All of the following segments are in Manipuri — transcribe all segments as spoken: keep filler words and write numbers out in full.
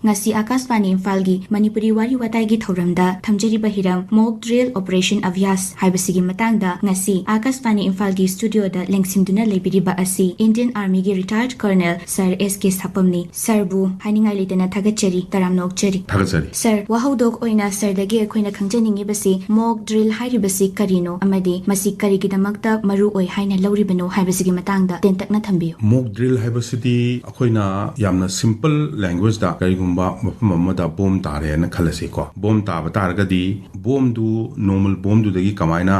ꯉꯁꯤ ꯑꯥꯀꯥꯁꯕꯥꯅꯤ ꯏꯝꯐꯥꯜꯒꯤ ꯃꯅꯤꯄꯨꯔꯤ ꯋꯥꯔꯤ ꯋꯥꯇꯥꯏꯒꯤ ꯊꯧꯔꯝꯗ ꯊꯝꯖꯔꯤꯕ ꯍꯤꯔꯝ Mock Drill Operation Abhyas ꯍꯥꯏꯕꯁꯤꯒꯤ ꯃꯇꯥꯡꯗ ꯉꯁꯤ ꯑꯥꯀꯥꯁꯕꯥꯅꯤ ꯏꯝꯐꯥꯜꯒꯤ ꯁ꯭ꯇꯨꯗꯤꯑꯣꯗ ꯂꯦꯡꯁꯤꯟꯗꯨꯅ ꯂꯩꯕꯤꯔꯤꯕ ꯑꯁꯤ Indian Armyꯒꯤ retired Colonel Sir S K ꯁꯥꯄꯝꯅꯤ꯫ Sirꯕꯨ ꯍꯥꯏꯅꯤꯡꯉꯥꯏ ꯂꯩꯇꯅ ꯊꯥꯒꯠꯆꯔꯤ, ꯇꯔꯥꯝꯅ ꯑꯣꯛꯆꯔꯤ꯫ ꯊꯥꯒꯠꯆꯔꯤ꯫ Sir, ꯋꯥꯍꯧꯗꯣꯛ ꯑꯣꯏꯅ Sirꯗꯒꯤ ꯑꯩꯈꯣꯏꯅ ꯈꯪꯖꯅꯤꯡꯉꯤꯕꯁꯤ Mock Drill ꯍꯥꯏꯔꯤꯕꯁꯤ ꯀꯔꯤꯅꯣ ꯑꯃꯗꯤ ꯃꯁꯤ ꯀꯔꯤꯒꯤꯗꯃꯛꯇ ꯃꯔꯨ ꯑꯣꯏ ꯍꯥꯏꯅ ꯂꯧꯔꯤꯕꯅꯣ ꯍꯥꯏꯕꯁꯤꯒꯤ ꯃꯇꯥꯡꯗ ꯇꯦꯟꯇꯛꯅ ꯊꯝꯕꯤꯌꯨ꯫ Mock Drill ꯍꯥꯏꯕꯁꯤꯗꯤ ꯑꯩꯈꯣꯏꯅ ꯌꯥꯝꯅ simple languageꯇ ꯀꯔꯤꯒꯨꯝꯕ ꯃꯐꯝ ꯑꯃꯗ bomb ꯇꯥꯔꯦꯅ ꯈꯜꯂꯁꯤꯀꯣ꯫ Bomb ꯇꯥꯕ ꯇꯥꯔꯒꯗꯤ bombꯗꯨ normal bombꯗꯨꯗꯒꯤ ꯀꯃꯥꯏꯅ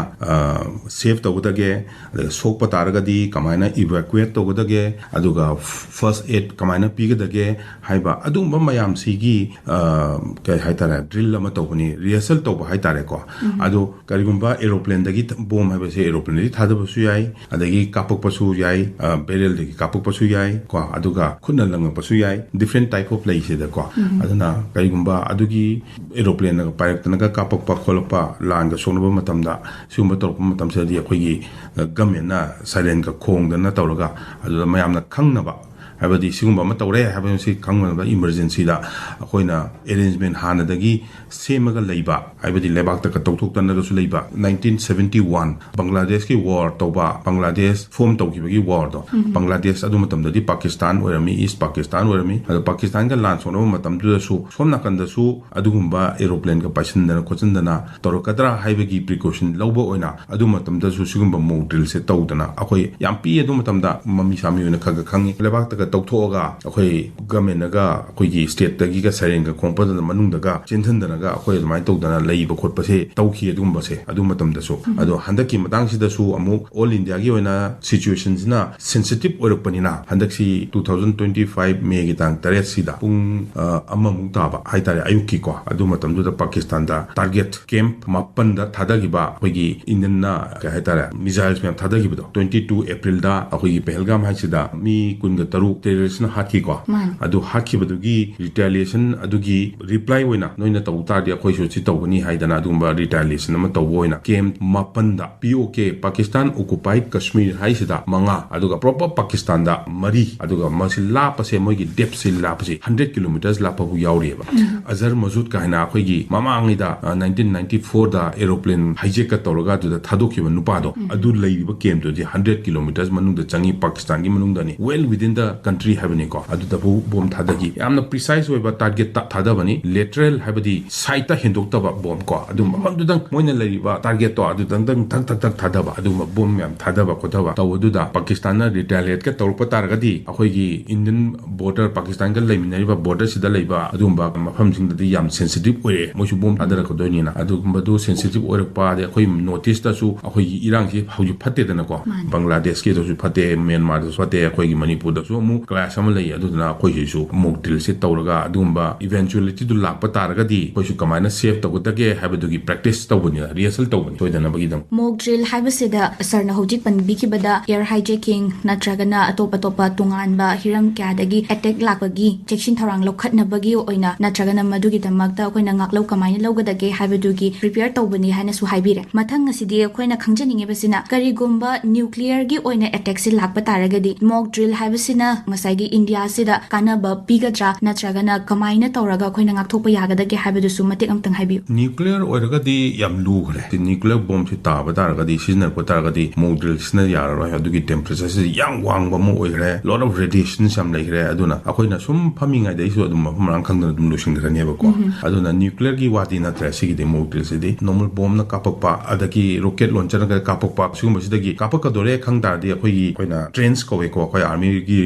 safe ꯇꯧꯒꯗꯒꯦ, ꯑꯗꯨꯒ ꯁꯣꯛꯄ ꯇꯥꯔꯒꯗꯤ ꯀꯃꯥꯏꯅ evacuate ꯇꯧꯒꯗꯒꯦ, ꯑꯗꯨꯒ first aid ꯀꯃꯥꯏꯅ ꯄꯤꯒꯗꯒꯦ ꯍꯥꯏꯕ ꯑꯗꯨꯒꯨꯝꯕ ꯃꯌꯥꯝꯁꯤꯒꯤ, ꯑ, ꯀꯩ ꯍꯥꯏꯇꯥꯔꯦ, drill ꯑꯃ ꯇꯧꯕꯅꯤ, rehearsal ꯇꯧꯕ ꯍꯥꯏꯇꯥꯔꯦꯀꯣ꯫ ꯑꯗꯣ ꯀꯔꯤꯒꯨꯝꯕ aeroplaneꯗꯒꯤ ꯊ-, bomb ꯍꯥꯏꯕꯁꯦ aeroplaneꯗꯒꯤ ꯊꯥꯗꯕꯁꯨ ꯌꯥꯏ, ꯑꯗꯒꯤ ꯀꯥꯞꯄꯛꯄꯁꯨ ꯌꯥꯏ, ꯑ, barrelꯗꯒꯤ ꯀꯥꯞꯄꯛꯄꯁꯨ ꯌꯥꯏ ꯀꯣ, ꯑꯗꯨꯒ ꯈꯨꯠꯅ ꯂꯪꯉꯛꯄꯁꯨ ꯌꯥꯏ, different type of ꯂꯩꯁꯤꯗꯀꯣ꯫ ꯑꯗꯨꯅ ꯀꯔꯤꯒꯨꯝꯕ ꯑꯗꯨꯒꯤ aeroplaneꯅꯒ ꯄꯥꯏꯔꯛꯇꯅꯒ ꯀꯥꯞꯄꯛꯄ ꯈꯣꯠꯂꯛꯄ, ꯂꯥꯟꯒ ꯁꯣꯛꯅꯕ ꯃꯇꯝꯗ, ꯁꯤꯒꯨꯝꯕ ꯇꯧꯔꯛꯄ ꯃꯇꯝꯁꯤꯗꯗꯤ ꯑꯩꯈꯣꯏꯒꯤ, ꯑ, governmentꯅ sirenꯒ ꯈꯣꯡꯗꯅ ꯇꯧꯔꯒ, ꯑꯗꯨꯗ ꯃꯌꯥꯝꯅ ꯈꯪꯅꯕ, ꯍꯥꯏꯕꯗꯤ ꯁꯤꯒꯨꯝꯕ ꯑꯃ ꯇꯧꯔꯦ ꯍꯥꯏꯕꯁꯤ ꯈꯪꯅꯕ emergencyꯗ ꯑꯩꯈꯣꯏꯅ arrangement ꯍꯥꯟꯅꯗꯒꯤ ꯁꯦꯝꯃꯒ ꯂꯩꯕ, ꯍꯥꯏꯕꯗꯤ ꯂꯩꯕꯥꯛꯇꯒ ꯇꯧꯊꯣꯛꯇꯅꯒꯁꯨ ꯂꯩꯕ꯫ Nineteen seventy one ꯕꯪꯒ꯭ꯂꯥꯗꯦꯁꯀꯤ war ꯇꯧꯕ, ꯕꯪꯒ꯭ꯂꯥꯗꯦꯁ form ꯇꯧꯈꯤꯕꯒꯤ warꯗꯣ, ꯕꯪꯒ꯭ꯂꯥꯗꯦꯁ ꯑꯗꯨ ꯃꯇꯝꯗꯗꯤ ꯄꯥꯀꯤꯁꯇꯥꯟ ꯑꯣꯏꯔꯝꯃꯤ, East ꯄꯥꯀꯤꯁꯇꯥꯟ ꯑꯣꯏꯔꯝꯃꯤ꯫ ꯑꯗꯣ ꯄꯥꯀꯤꯁꯇꯥꯟꯒ ꯂꯥꯟ ꯁꯣꯛꯅꯕ ꯃꯇꯝꯗꯨꯗꯁꯨ ꯁꯣꯝ ꯅꯥꯀꯟꯗꯁꯨ ꯑꯗꯨꯒꯨꯝꯕ aeroplaneꯒ ꯄꯥꯏꯁꯤꯟꯗꯅ ꯈꯣꯠꯆꯤꯟꯗꯅ ꯇꯧꯔꯛꯀꯗ꯭ꯔꯥ ꯍꯥꯏꯕꯒꯤ precaution ꯂꯧꯕ ꯑꯣꯏꯅ ꯑꯗꯨ ꯃꯇꯝꯗꯁꯨ ꯁꯤꯒꯨꯝꯕ mock drillꯁꯦ ꯇꯧꯗꯅ ꯑꯩꯈꯣꯏ ꯌꯥꯝ ꯄꯤꯛꯏ꯫ ꯑꯗꯨ ꯃꯇꯝꯗ ꯃꯃꯤ ꯁꯥꯃꯤ ꯑꯣꯏꯅ ꯈꯔ ꯈꯔ ꯈꯪꯉꯤ꯫ ꯂꯩꯕꯥꯛꯇꯒ ꯇꯧꯊꯣꯛꯑꯒ ꯑꯩꯈꯣꯏ governmentꯅꯒ ꯑꯩꯈꯣꯏꯒꯤ stateꯇꯒꯤꯒ sirenꯒ ꯈꯣꯡꯄꯗꯨꯗ ꯃꯅꯨꯡꯗꯒ ꯆꯦꯟꯁꯤꯟꯗꯅꯒ ꯑꯩꯈꯣꯏ ꯑꯗꯨꯃꯥꯏꯅ ꯇꯧꯗꯅ ꯂꯩꯕ ꯈꯣꯠꯄꯁꯦ ꯇꯧꯈꯤ ꯑꯗꯨꯒꯨꯝꯕꯁꯦ ꯑꯗꯨ ꯃꯇꯝꯗꯁꯨ꯫ ꯑꯗꯣ ꯍꯟꯗꯛꯀꯤ ꯃꯇꯥꯡꯁꯤꯗꯁꯨ ꯑꯃꯨꯛ all Indiaꯒꯤ ꯑꯣꯏꯅ situationꯁꯤꯅ sensitive ꯑꯣꯏꯔꯛꯄꯅꯤꯅ ꯍꯟꯗꯛꯁꯤ two thousand twenty five Mayꯒꯤ ꯇꯥꯡ ꯇꯔꯦꯠꯁꯤꯗ ꯄꯨꯡ, ꯑ, ꯑꯃꯃꯨꯛ ꯇꯥꯕ ꯍꯥꯏꯇꯥꯔꯦ, ꯑꯌꯨꯛꯀꯤꯀꯣ, ꯑꯗꯨ ꯃꯇꯝꯗꯨꯗ ꯄꯥꯀꯤꯁꯇꯥꯟꯗ target camp ꯃꯥꯄꯟꯗ ꯊꯥꯗꯈꯤꯕ ꯑꯩꯈꯣꯏꯒꯤ Indianꯅ, ꯀꯩ ꯍꯥꯏꯇꯥꯔꯦ, missiles ꯃꯌꯥꯝ ꯊꯥꯗꯈꯤꯕꯗꯣ, twenty two Aprilꯗ ꯑꯩꯈꯣꯏꯒꯤ ꯄꯍꯜꯒꯥꯝ ꯍꯥꯏꯁꯤꯗ ꯃꯤ ꯀꯨꯟꯒ ꯇꯔꯨꯛ ꯇꯦꯔꯣꯔꯤꯁꯅ ꯍꯥꯠꯈꯤꯀꯣ꯫ ꯑꯗꯨ ꯍꯥꯠꯈꯤꯕꯗꯨꯒꯤ ꯔꯤꯇꯥꯂꯤꯌꯦꯁꯟ ꯑꯗꯨꯒꯤ ꯔꯤꯄ꯭ꯂꯥꯏ ꯑꯣꯏꯅ ꯅꯣꯏꯅ ꯇꯧ ꯇꯥꯔꯗꯤ ꯑꯩꯈꯣꯏꯁꯨ ꯁꯤ ꯇꯧꯒꯅꯤ ꯍꯥꯏꯗꯅ ꯑꯗꯨꯒꯨꯝꯕ ꯔꯤꯇꯥꯂꯤꯌꯦꯁꯟ ꯑꯃ ꯇꯧꯕ ꯑꯣꯏꯅ ꯀꯦꯝ ꯃꯥꯄꯟꯗ ꯄꯤ ꯑꯣ ꯀꯦ, ꯄꯥꯀꯤꯁꯇꯥꯟ ꯑꯣꯀꯨꯄꯥꯏ ꯀꯁꯃꯤꯔ ꯍꯥꯏꯁꯤꯗ ꯃꯉꯥ, ꯑꯗꯨꯒ ꯄ꯭ꯔꯣꯄꯔ ꯄꯥꯀꯤꯁꯇꯥꯟꯗ ꯃꯔꯤ, ꯑꯗꯨꯒ ꯃꯁꯤ ꯂꯥꯞꯄꯁꯦ, ꯃꯣꯏꯒꯤ ꯗꯦꯞꯁꯤ ꯂꯥꯞꯄꯁꯤ ꯍꯟꯗ꯭ꯔꯦꯠ ꯀꯤꯂꯣꯃꯤꯇꯔꯁ ꯂꯥꯞꯄꯕꯨ ꯌꯥꯎꯔꯤꯑꯕ꯫ ꯑꯖꯔ ꯃꯁꯨꯗ ꯀꯥꯏꯅ ꯑꯩꯈꯣꯏꯒꯤ ꯃꯃꯥꯡꯉꯩꯗ, ꯑ, ꯅꯥꯏꯟꯇꯤꯟ ꯅꯥꯏꯟꯇꯤ ꯐꯣꯔꯗ ꯑꯦꯔꯣꯄ꯭ꯂꯦꯟ ꯍꯥꯏꯖꯦꯛꯀ ꯇꯧꯔꯒ ꯑꯗꯨꯗ ꯊꯥꯗꯣꯛꯈꯤꯕ ꯅꯨꯄꯥꯗꯣ, ꯑꯗꯨ ꯂꯩꯔꯤꯕ ꯀꯦꯝꯇꯨꯗꯤ ꯍꯟꯗ꯭ꯔꯦꯠ ꯀꯤꯂꯣꯃꯤꯇꯔꯁ ꯃꯅꯨꯡꯗ ꯆꯪꯉꯤ, ꯄꯥꯀꯤꯁꯇꯥꯟꯒꯤ ꯃꯅꯨꯡꯗꯅꯤ, well within the country ꯍꯥꯏꯕꯅꯤꯀꯣ꯫ ꯑꯗꯨꯗꯕꯨ ꯕꯣꯝ ꯊꯥꯗꯈꯤ꯫ ꯌꯥꯝꯅ ꯄ꯭ꯔꯤꯁꯥꯏꯁ ꯑꯣꯏꯕ ꯇꯥꯔꯒꯦꯠꯇ ꯊꯥꯗꯕꯅꯤ, ꯂꯦꯇꯔꯦꯜ ꯍꯥꯏꯕꯗꯤ ꯁꯥꯏꯠꯇ ꯍꯦꯟꯗꯣꯛꯇꯕ ꯕꯣꯝ ꯀꯣ, ꯑꯗꯨꯝ ꯃꯐꯝꯗꯨꯗꯪ ꯃꯣꯏꯅ ꯂꯩꯔꯤꯕ ꯇꯥꯔꯒꯦꯠꯇꯣ ꯑꯗꯨꯗꯪꯗꯪ ꯊꯛ ꯊꯛ ꯊꯛ ꯊꯥꯗꯕ, ꯑꯗꯨꯒꯨꯝꯕ ꯕꯣꯝ ꯃꯌꯥꯝ ꯊꯥꯗꯕ ꯈꯣꯠꯊꯕ ꯇꯧꯕꯗꯨꯗ ꯄꯥꯀꯤꯁꯇꯥꯟꯅ ꯔꯤꯇꯥꯂꯤꯌꯦꯠꯀ ꯇꯧꯔꯛꯄ ꯇꯥꯔꯒꯗꯤ ꯑꯩꯈꯣꯏꯒꯤ ꯏꯟꯗꯤꯌꯟ ꯕꯣꯔꯗꯔ, ꯄꯥꯀꯤꯁꯇꯥꯟꯒ ꯂꯩꯃꯤꯟꯅꯔꯤꯕ ꯕꯣꯔꯗꯔꯁꯤꯗ ꯂꯩꯕ ꯑꯗꯨꯒꯨꯝꯕ ꯃꯐꯝꯁꯤꯡꯗꯗꯤ ꯌꯥꯝ ꯁꯦꯟꯁꯤꯇꯤꯚ ꯑꯣꯏꯔꯛꯑꯦ, ꯃꯣꯏꯁꯨ ꯕꯣꯝ ꯊꯥꯗꯔꯛꯀꯗꯣꯏꯅꯤꯅ꯫ ꯑꯗꯨꯒꯨꯝꯕꯗꯨ ꯁꯦꯟꯁꯤꯇꯤꯚ ꯑꯣꯏꯔꯛꯄ, ꯑꯗꯩ ꯑꯩꯈꯣꯏ ꯅꯣꯔꯠ ꯏꯁꯇꯁꯨ ꯑꯩꯈꯣꯏꯒꯤ ꯏꯔꯥꯡꯁꯤ ꯍꯧꯖꯤꯛ ꯐꯠꯇꯦꯗꯅꯀꯣ, ꯕꯪꯒ꯭ꯂꯥꯗꯦꯁꯀꯤꯗꯁꯨ ꯐꯠꯇꯦ, ꯃ꯭ꯌꯥꯟꯃꯥꯔꯗꯁꯨ ꯐꯠꯇꯦ, ꯑꯩꯈꯣꯏꯒꯤ ꯃꯅꯤꯄꯨꯔꯗꯁꯨ ꯑꯃꯨꯛ ꯀ꯭ꯂꯥꯁ ꯑꯃ ꯂꯩ꯫ ꯑꯗꯨꯗꯨꯅ ꯑꯩꯈꯣꯏꯁꯤꯁꯨ ꯃꯣꯛ ꯗ꯭ꯔꯤꯜꯁꯦ ꯇꯧꯔꯒ ꯑꯗꯨꯒꯨꯝꯕ ꯏꯚꯦꯟꯆꯨꯑꯦꯂꯤꯇꯤꯗꯨ ꯂꯥꯛꯄ ꯇꯥꯔꯒꯗꯤ ꯑꯩꯈꯣꯏꯁꯨ ꯀꯃꯥꯏꯅ ꯁꯦꯐ ꯇꯧꯒꯗꯒꯦ ꯍꯥꯏꯕꯗꯨꯒꯤ ꯄ꯭ꯔꯦꯛꯇꯤꯁ ꯇꯧꯕꯅꯤꯅ, ꯔꯤꯍꯔꯁꯦꯜ ꯇꯧꯕꯅꯤ ꯁꯣꯏꯗꯅꯕꯒꯤꯗꯃꯛ꯫ ꯃꯣꯛ ꯗ꯭ꯔꯤꯜ ꯍꯥꯏꯕꯁꯤꯗ ꯁꯥꯔꯅ ꯍꯧꯖꯤꯛ ꯄꯟꯕꯤꯈꯤꯕꯗ ꯑꯦꯌꯔ ꯍꯥꯏꯖꯦꯀꯤꯡ ꯅꯠꯇ꯭ꯔꯒꯅ ꯑꯇꯣꯞ ꯑꯇꯣꯞꯄ ꯇꯣꯉꯥꯟꯕ ꯍꯤꯔꯝ ꯀꯌꯥꯗꯒꯤ ꯑꯦꯇꯦꯛ ꯂꯥꯛꯄꯒꯤ ꯆꯦꯛꯁꯤꯟ ꯊꯧꯔꯥꯡ ꯂꯧꯈꯠꯅꯕꯒꯤ ꯑꯣꯏꯅ ꯅꯠꯇ꯭ꯔꯒꯅ ꯃꯗꯨꯒꯤꯗꯃꯛꯇ ꯑꯩꯈꯣꯏꯅ ꯉꯥꯛꯂꯧ ꯀꯃꯥꯏꯅ ꯂꯧꯒꯗꯒꯦ ꯍꯥꯏꯕꯗꯨꯒꯤ ꯄ꯭ꯔꯤꯄꯦꯌꯔ ꯇꯧꯕꯅꯤ ꯍꯥꯏꯅꯁꯨ ꯍꯥꯏꯕꯤꯔꯦ꯫ ꯃꯊꯪ ꯑꯁꯤꯗꯤ ꯑꯩꯈꯣꯏꯅ ꯈꯪꯖꯅꯤꯡꯉꯤꯕꯁꯤꯅ ꯀꯔꯤꯒꯨꯝꯕ ꯅ꯭ꯌꯨꯀ꯭ꯂꯤꯌꯔꯒꯤ ꯑꯣꯏꯅ ꯑꯦꯇꯦꯛꯁꯤ ꯂꯥꯛꯄ ꯇꯥꯔꯒꯗꯤ ꯃꯣꯛ ꯗ꯭ꯔꯤꯜ ꯍꯥꯏꯕꯁꯤꯅ ꯉꯁꯥꯏꯒꯤ ꯏꯟꯗꯤꯌꯥꯁꯤꯗ ꯀꯥꯟꯅꯕ ꯄꯤꯒꯗ꯭ꯔꯥ ꯅꯠꯇ꯭ꯔꯒꯅ ꯀꯃꯥꯏꯅ ꯇꯧꯔꯒ ꯑꯩꯈꯣꯏꯅ ꯉꯥꯛꯊꯣꯛꯄ ꯌꯥꯒꯗꯒꯦ ꯍꯥꯏꯕꯗꯨꯁꯨ ꯃꯇꯦꯛ ꯑꯃꯇꯪ ꯍꯥꯏꯕꯤꯌꯨ꯫ ꯅ꯭ꯌꯨꯀ꯭ꯂꯤꯌꯔ ꯑꯣꯏꯔꯒꯗꯤ ꯌꯥꯝ ꯂꯨꯈ꯭ꯔꯦ꯫ ꯅ꯭ꯌꯨꯀ꯭ꯂꯤꯌꯔ ꯕꯣꯝꯁꯤ ꯇꯥꯕ ꯇꯥꯔꯒꯗꯤ, ꯁꯤꯖꯤꯟꯅꯔꯛꯄ ꯇꯥꯔꯒꯗꯤ ꯃꯣꯛ ꯗ꯭ꯔꯤꯜꯁꯤꯅ ꯌꯥꯔꯔꯣꯏ꯫ ꯑꯗꯨꯒꯤ ꯇꯦꯝꯄꯔꯦꯆꯔꯁꯤ ꯌꯥꯝ ꯋꯥꯡꯕ ꯑꯃ ꯑꯣꯏꯈ꯭ꯔꯦ, lot of radiations ꯌꯥꯝ ꯂꯩꯈ꯭ꯔꯦ꯫ ꯑꯗꯨꯅ ꯑꯩꯈꯣꯏꯅ ꯁꯨꯝ ꯐꯝꯃꯤꯉꯩꯗꯩꯁꯨ ꯑꯗꯨꯝ ꯃꯐꯝ ꯃꯔꯥꯡ ꯈꯪꯗꯅ ꯑꯗꯨꯝ ꯂꯣꯏꯁꯤꯟꯈ꯭ꯔꯅꯦꯕꯀꯣ꯫ ꯑꯗꯨꯅ ꯅ꯭ꯌꯨꯀ꯭ꯂꯤꯌꯔꯒꯤ ꯋꯥꯗꯤ ꯅꯠꯇ꯭ꯔꯦ, ꯁꯤꯒꯤꯗꯤ ꯃꯣꯛ ꯗ꯭ꯔꯤꯜꯁꯤꯗꯤ ꯅꯣꯔꯃꯦꯜ ꯕꯣꯝꯅ ꯀꯥꯞꯄꯛꯄ, ꯑꯗꯒꯤ ꯔꯣꯀꯦꯠ ꯂꯣꯟꯆꯔꯅꯒ ꯀꯥꯞꯄꯛꯄ, ꯁꯤꯒꯨꯝꯕꯁꯤꯗꯒꯤ ꯀꯥꯞꯄꯛꯀꯗꯣꯔꯦ ꯈꯪ ꯇꯥꯔꯗꯤ ꯑꯩꯈꯣꯏꯒꯤ, ꯑꯩꯈꯣꯏꯅ ꯇ꯭ꯔꯦꯟꯁ ꯀꯧꯋꯦꯀꯣ, ꯑꯩꯈꯣꯏ ꯑꯥꯔꯃꯤꯒꯤ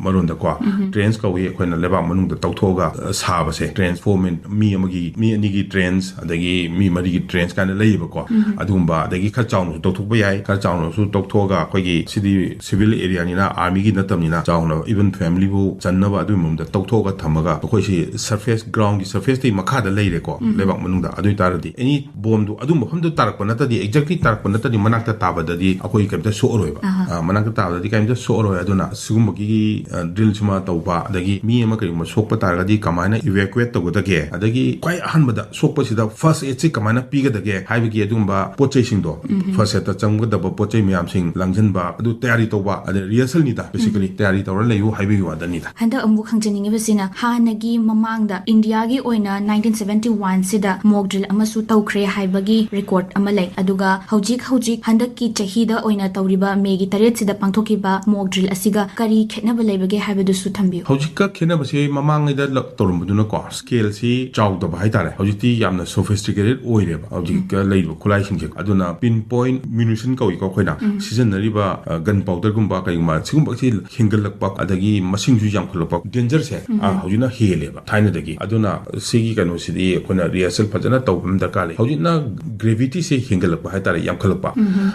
ꯃꯔꯣꯟꯗꯀꯣ, ꯇ꯭ꯔꯦꯟꯁ ꯀꯧꯏ, ꯑꯩꯈꯣꯏꯅ ꯂꯩꯕꯥꯛ ꯃꯅꯨꯡꯗ ꯇꯧꯊꯣꯛꯑꯒ, ꯑ, ꯁꯥꯕꯁꯦ, ꯇ꯭ꯔꯦꯟꯁ ꯐꯣꯔ ꯃꯦꯟ, ꯃꯤ ꯑꯃꯒꯤ, ꯃꯤ ꯑꯅꯤꯒꯤ ꯇ꯭ꯔꯦꯟꯁ, ꯑꯗꯒꯤ ꯃꯤ ꯃꯔꯤꯒꯤ ꯇ꯭ꯔꯦꯟꯁ ꯀꯥꯏꯅ ꯂꯩꯌꯦꯕꯀꯣ꯫ ꯑꯗꯨꯒꯨꯝꯕ, ꯑꯗꯒꯤ ꯈꯔ ꯆꯥꯎꯅꯁꯨ ꯇꯧꯊꯣꯛꯄ ꯌꯥꯏ꯫ ꯈꯔ ꯆꯥꯎꯅꯁꯨ ꯇꯧꯊꯣꯛꯑꯒ ꯑꯩꯈꯣꯏꯒꯤ ꯁꯤꯗꯤ ꯁꯤꯚꯤꯜ ꯑꯦꯔꯤꯌꯥꯅꯤꯅ, ꯑꯥꯔꯃꯤꯒꯤ ꯅꯠꯇꯕꯅꯤꯅ, ꯆꯥꯎꯅ ꯏꯚꯟ ꯐꯦꯃꯤꯂꯤꯕꯨ ꯆꯟꯅꯕ ꯑꯗꯨꯒꯤ ꯃꯑꯣꯡꯗ ꯇꯧꯊꯣꯛꯑꯒ ꯊꯝꯃꯒ ꯑꯩꯈꯣꯏꯁꯤ ꯁꯔꯐꯦꯁ, ꯒ꯭ꯔꯥꯎꯟꯒꯤ ꯁꯔꯐꯦꯁꯇꯒꯤ ꯃꯈꯥꯗ ꯂꯩꯔꯦꯀꯣ, ꯂꯩꯕꯥꯛ ꯃꯅꯨꯡꯗ꯫ ꯑꯗꯨ ꯑꯣꯏꯇꯥꯔꯗꯤ ꯑꯦꯅꯤ ꯕꯣꯝꯗꯨ ꯑꯗꯨ ꯃꯐꯝꯗꯨ ꯇꯥꯔꯛꯄ ꯅꯠꯇꯗꯤ, ꯑꯦꯛꯖꯦꯛꯂꯤ ꯇꯥꯔꯛꯄ ꯅꯠꯇꯗꯤ ꯃꯅꯥꯛꯇ ꯇꯥꯕꯗꯗꯤ ꯑꯩꯈꯣꯏ ꯀꯩꯝꯇ ꯁꯣꯛꯑꯔꯣꯏꯕ꯫ ꯑꯥ, ꯃꯅꯥꯛꯇ ꯇꯥꯕꯗꯗꯤ ꯀꯩꯝꯇ ꯁꯣꯛꯑꯔꯣꯏ꯫ ꯑꯗꯨꯅ ꯁꯤꯒꯨꯝꯕꯒꯤ ꯗ꯭ꯔꯤꯜ ꯁꯨꯃꯥꯏꯅ ꯇꯧꯕ, ꯑꯗꯒꯤ ꯃꯤ ꯑꯃ ꯀꯔꯤꯒꯨꯝꯕ ꯁꯣꯛꯄ ꯇꯥꯔꯒꯗꯤ ꯀꯃꯥꯏꯅ ꯏꯚꯦꯀꯨꯋꯦꯠ ꯇꯧꯒꯗꯒꯦ, ꯑꯗꯒꯤ ꯈ꯭ꯋꯥꯏ ꯑꯍꯥꯟꯕꯗ ꯁꯣꯛꯄꯁꯤꯗ ꯐꯥꯔꯁ ꯑꯦꯗꯁꯤ ꯀꯃꯥꯏꯅ ꯄꯤꯒꯗꯒꯦ ꯍꯥꯏꯕꯒꯤ ꯑꯗꯨꯒꯨꯝꯕ ꯄꯣꯠ ꯆꯩꯁꯤꯡꯗꯣ, ꯐꯥꯔꯁ ꯑꯦꯗꯇ ꯆꯪꯒꯗꯕ ꯄꯣꯠ ꯆꯩ ꯃꯌꯥꯝꯁꯤꯡ ꯂꯪꯁꯤꯟꯕ, ꯑꯗꯨ ꯇꯌꯥꯔꯤ ꯇꯧꯕ, ꯑꯗꯩ ꯔꯤꯍꯔꯁꯦꯜꯅꯤꯗ, ꯕꯦꯁꯤꯀꯦꯂꯤ ꯇꯌꯥꯔꯤ ꯇꯧꯔ ꯂꯩꯌꯨ ꯍꯥꯏꯕꯒꯤ ꯋꯥꯗꯅꯤꯗ꯫ ꯍꯟꯗꯛ ꯑꯃꯨꯛ ꯍꯪꯖꯅꯤꯡꯉꯤꯕꯁꯤꯅ, ꯍꯥꯟꯅꯒꯤ ꯃꯃꯥꯡꯗ ꯏꯟꯗꯤꯌꯥꯒꯤ ꯑꯣꯏꯅ ꯅꯥꯏꯟꯇꯤꯟ ꯁꯚꯦꯟꯇꯤ ꯋꯥꯟꯁꯤꯗ ꯃꯣꯛ ꯗ꯭ꯔꯤꯜ ꯑꯃꯁꯨ ꯇꯧꯈ꯭ꯔꯦ ꯍꯥꯏꯕꯒꯤ ꯔꯦꯀꯣꯔꯗ ꯑꯃ ꯂꯩ꯫ ꯑꯗꯨꯒ ꯍꯧꯖꯤꯛ ꯍꯧꯖꯤꯛ ꯍꯟꯗꯛꯀꯤ ꯆꯍꯤꯗ ꯑꯣꯏꯅ ꯇꯧꯔꯤꯕ ꯃꯦꯒꯤ ꯇꯔꯦꯠꯁꯤꯗ ꯄꯥꯡꯊꯣꯛꯈꯤꯕ ꯃꯣꯛ ꯗ꯭ꯔꯤꯜ ꯑꯁꯤꯒ ꯀꯔꯤ ꯈꯦꯠꯅꯕ ꯂꯩꯕꯒꯦ ꯍꯥꯏꯕꯗꯨꯁꯨ ꯊꯝꯕꯤꯌꯨ꯫ ꯍꯧꯖꯤꯛꯀ ꯈꯦꯠꯅꯕꯁꯦ, ꯃꯃꯥꯡꯉꯩꯗ ꯂ-, ꯇꯧꯔꯝꯕꯗꯨꯅꯀꯣ, ꯁ꯭ꯀꯦꯜꯁꯤ ꯆꯥꯎꯗꯕ ꯍꯥꯏꯇꯥꯔꯦ꯫ ꯍꯧꯖꯤꯛꯇꯤ ꯌꯥꯝꯅ ꯁꯣꯐꯤꯁꯇꯤꯀꯦꯇꯦꯠ ꯑꯣꯏꯔꯦꯕ ꯍꯧꯖꯤꯛꯀ ꯂꯩꯔꯤꯕ ꯈꯨꯠꯂꯥꯏꯁꯤꯡꯁꯦ꯫ ꯑꯗꯨꯅ ꯄꯤꯟ ꯄꯣꯏꯟ ꯃ꯭ꯌꯨꯅꯤꯁꯟ ꯀꯧꯏꯀꯣ ꯑꯩꯈꯣꯏꯅ ꯁꯤꯖꯤꯟꯅꯔꯤꯕ, ꯑ, ꯒꯟ ꯄꯥꯎꯗꯔꯒꯨꯝꯕ ꯀꯩꯒꯨꯝꯕ, ꯁꯤꯒꯨꯝꯕꯁꯤ ꯍꯦꯟꯒꯠꯂꯛꯄ, ꯑꯗꯒꯤ ꯃꯁꯤꯡꯁꯨ ꯌꯥꯝꯈꯠꯂꯛꯄ, ꯗꯦꯟꯖꯔꯁꯦ, ꯑ, ꯍꯧꯖꯤꯛꯅ ꯍꯦꯜꯂꯦꯕ ꯊꯥꯏꯅꯗꯒꯤ꯫ ꯑꯗꯨꯅ ꯁꯤꯒꯤ ꯀꯩꯅꯣꯁꯤꯗꯤ ꯑꯩꯈꯣꯏꯅ ꯔꯤꯍꯔꯁꯦꯜ ꯐꯖꯅ ꯇꯧꯕ ꯑꯃ ꯗꯔꯀꯥꯔ ꯂꯩ꯫ ꯍꯧꯖꯤꯛꯅ ꯒ꯭ꯔꯦꯚꯤꯇꯤꯁꯦ ꯍꯦꯟꯒꯠꯂꯛꯄ ꯍꯥꯏꯇꯥꯔꯦ, ꯌꯥꯝꯈꯠꯂꯛꯄ꯫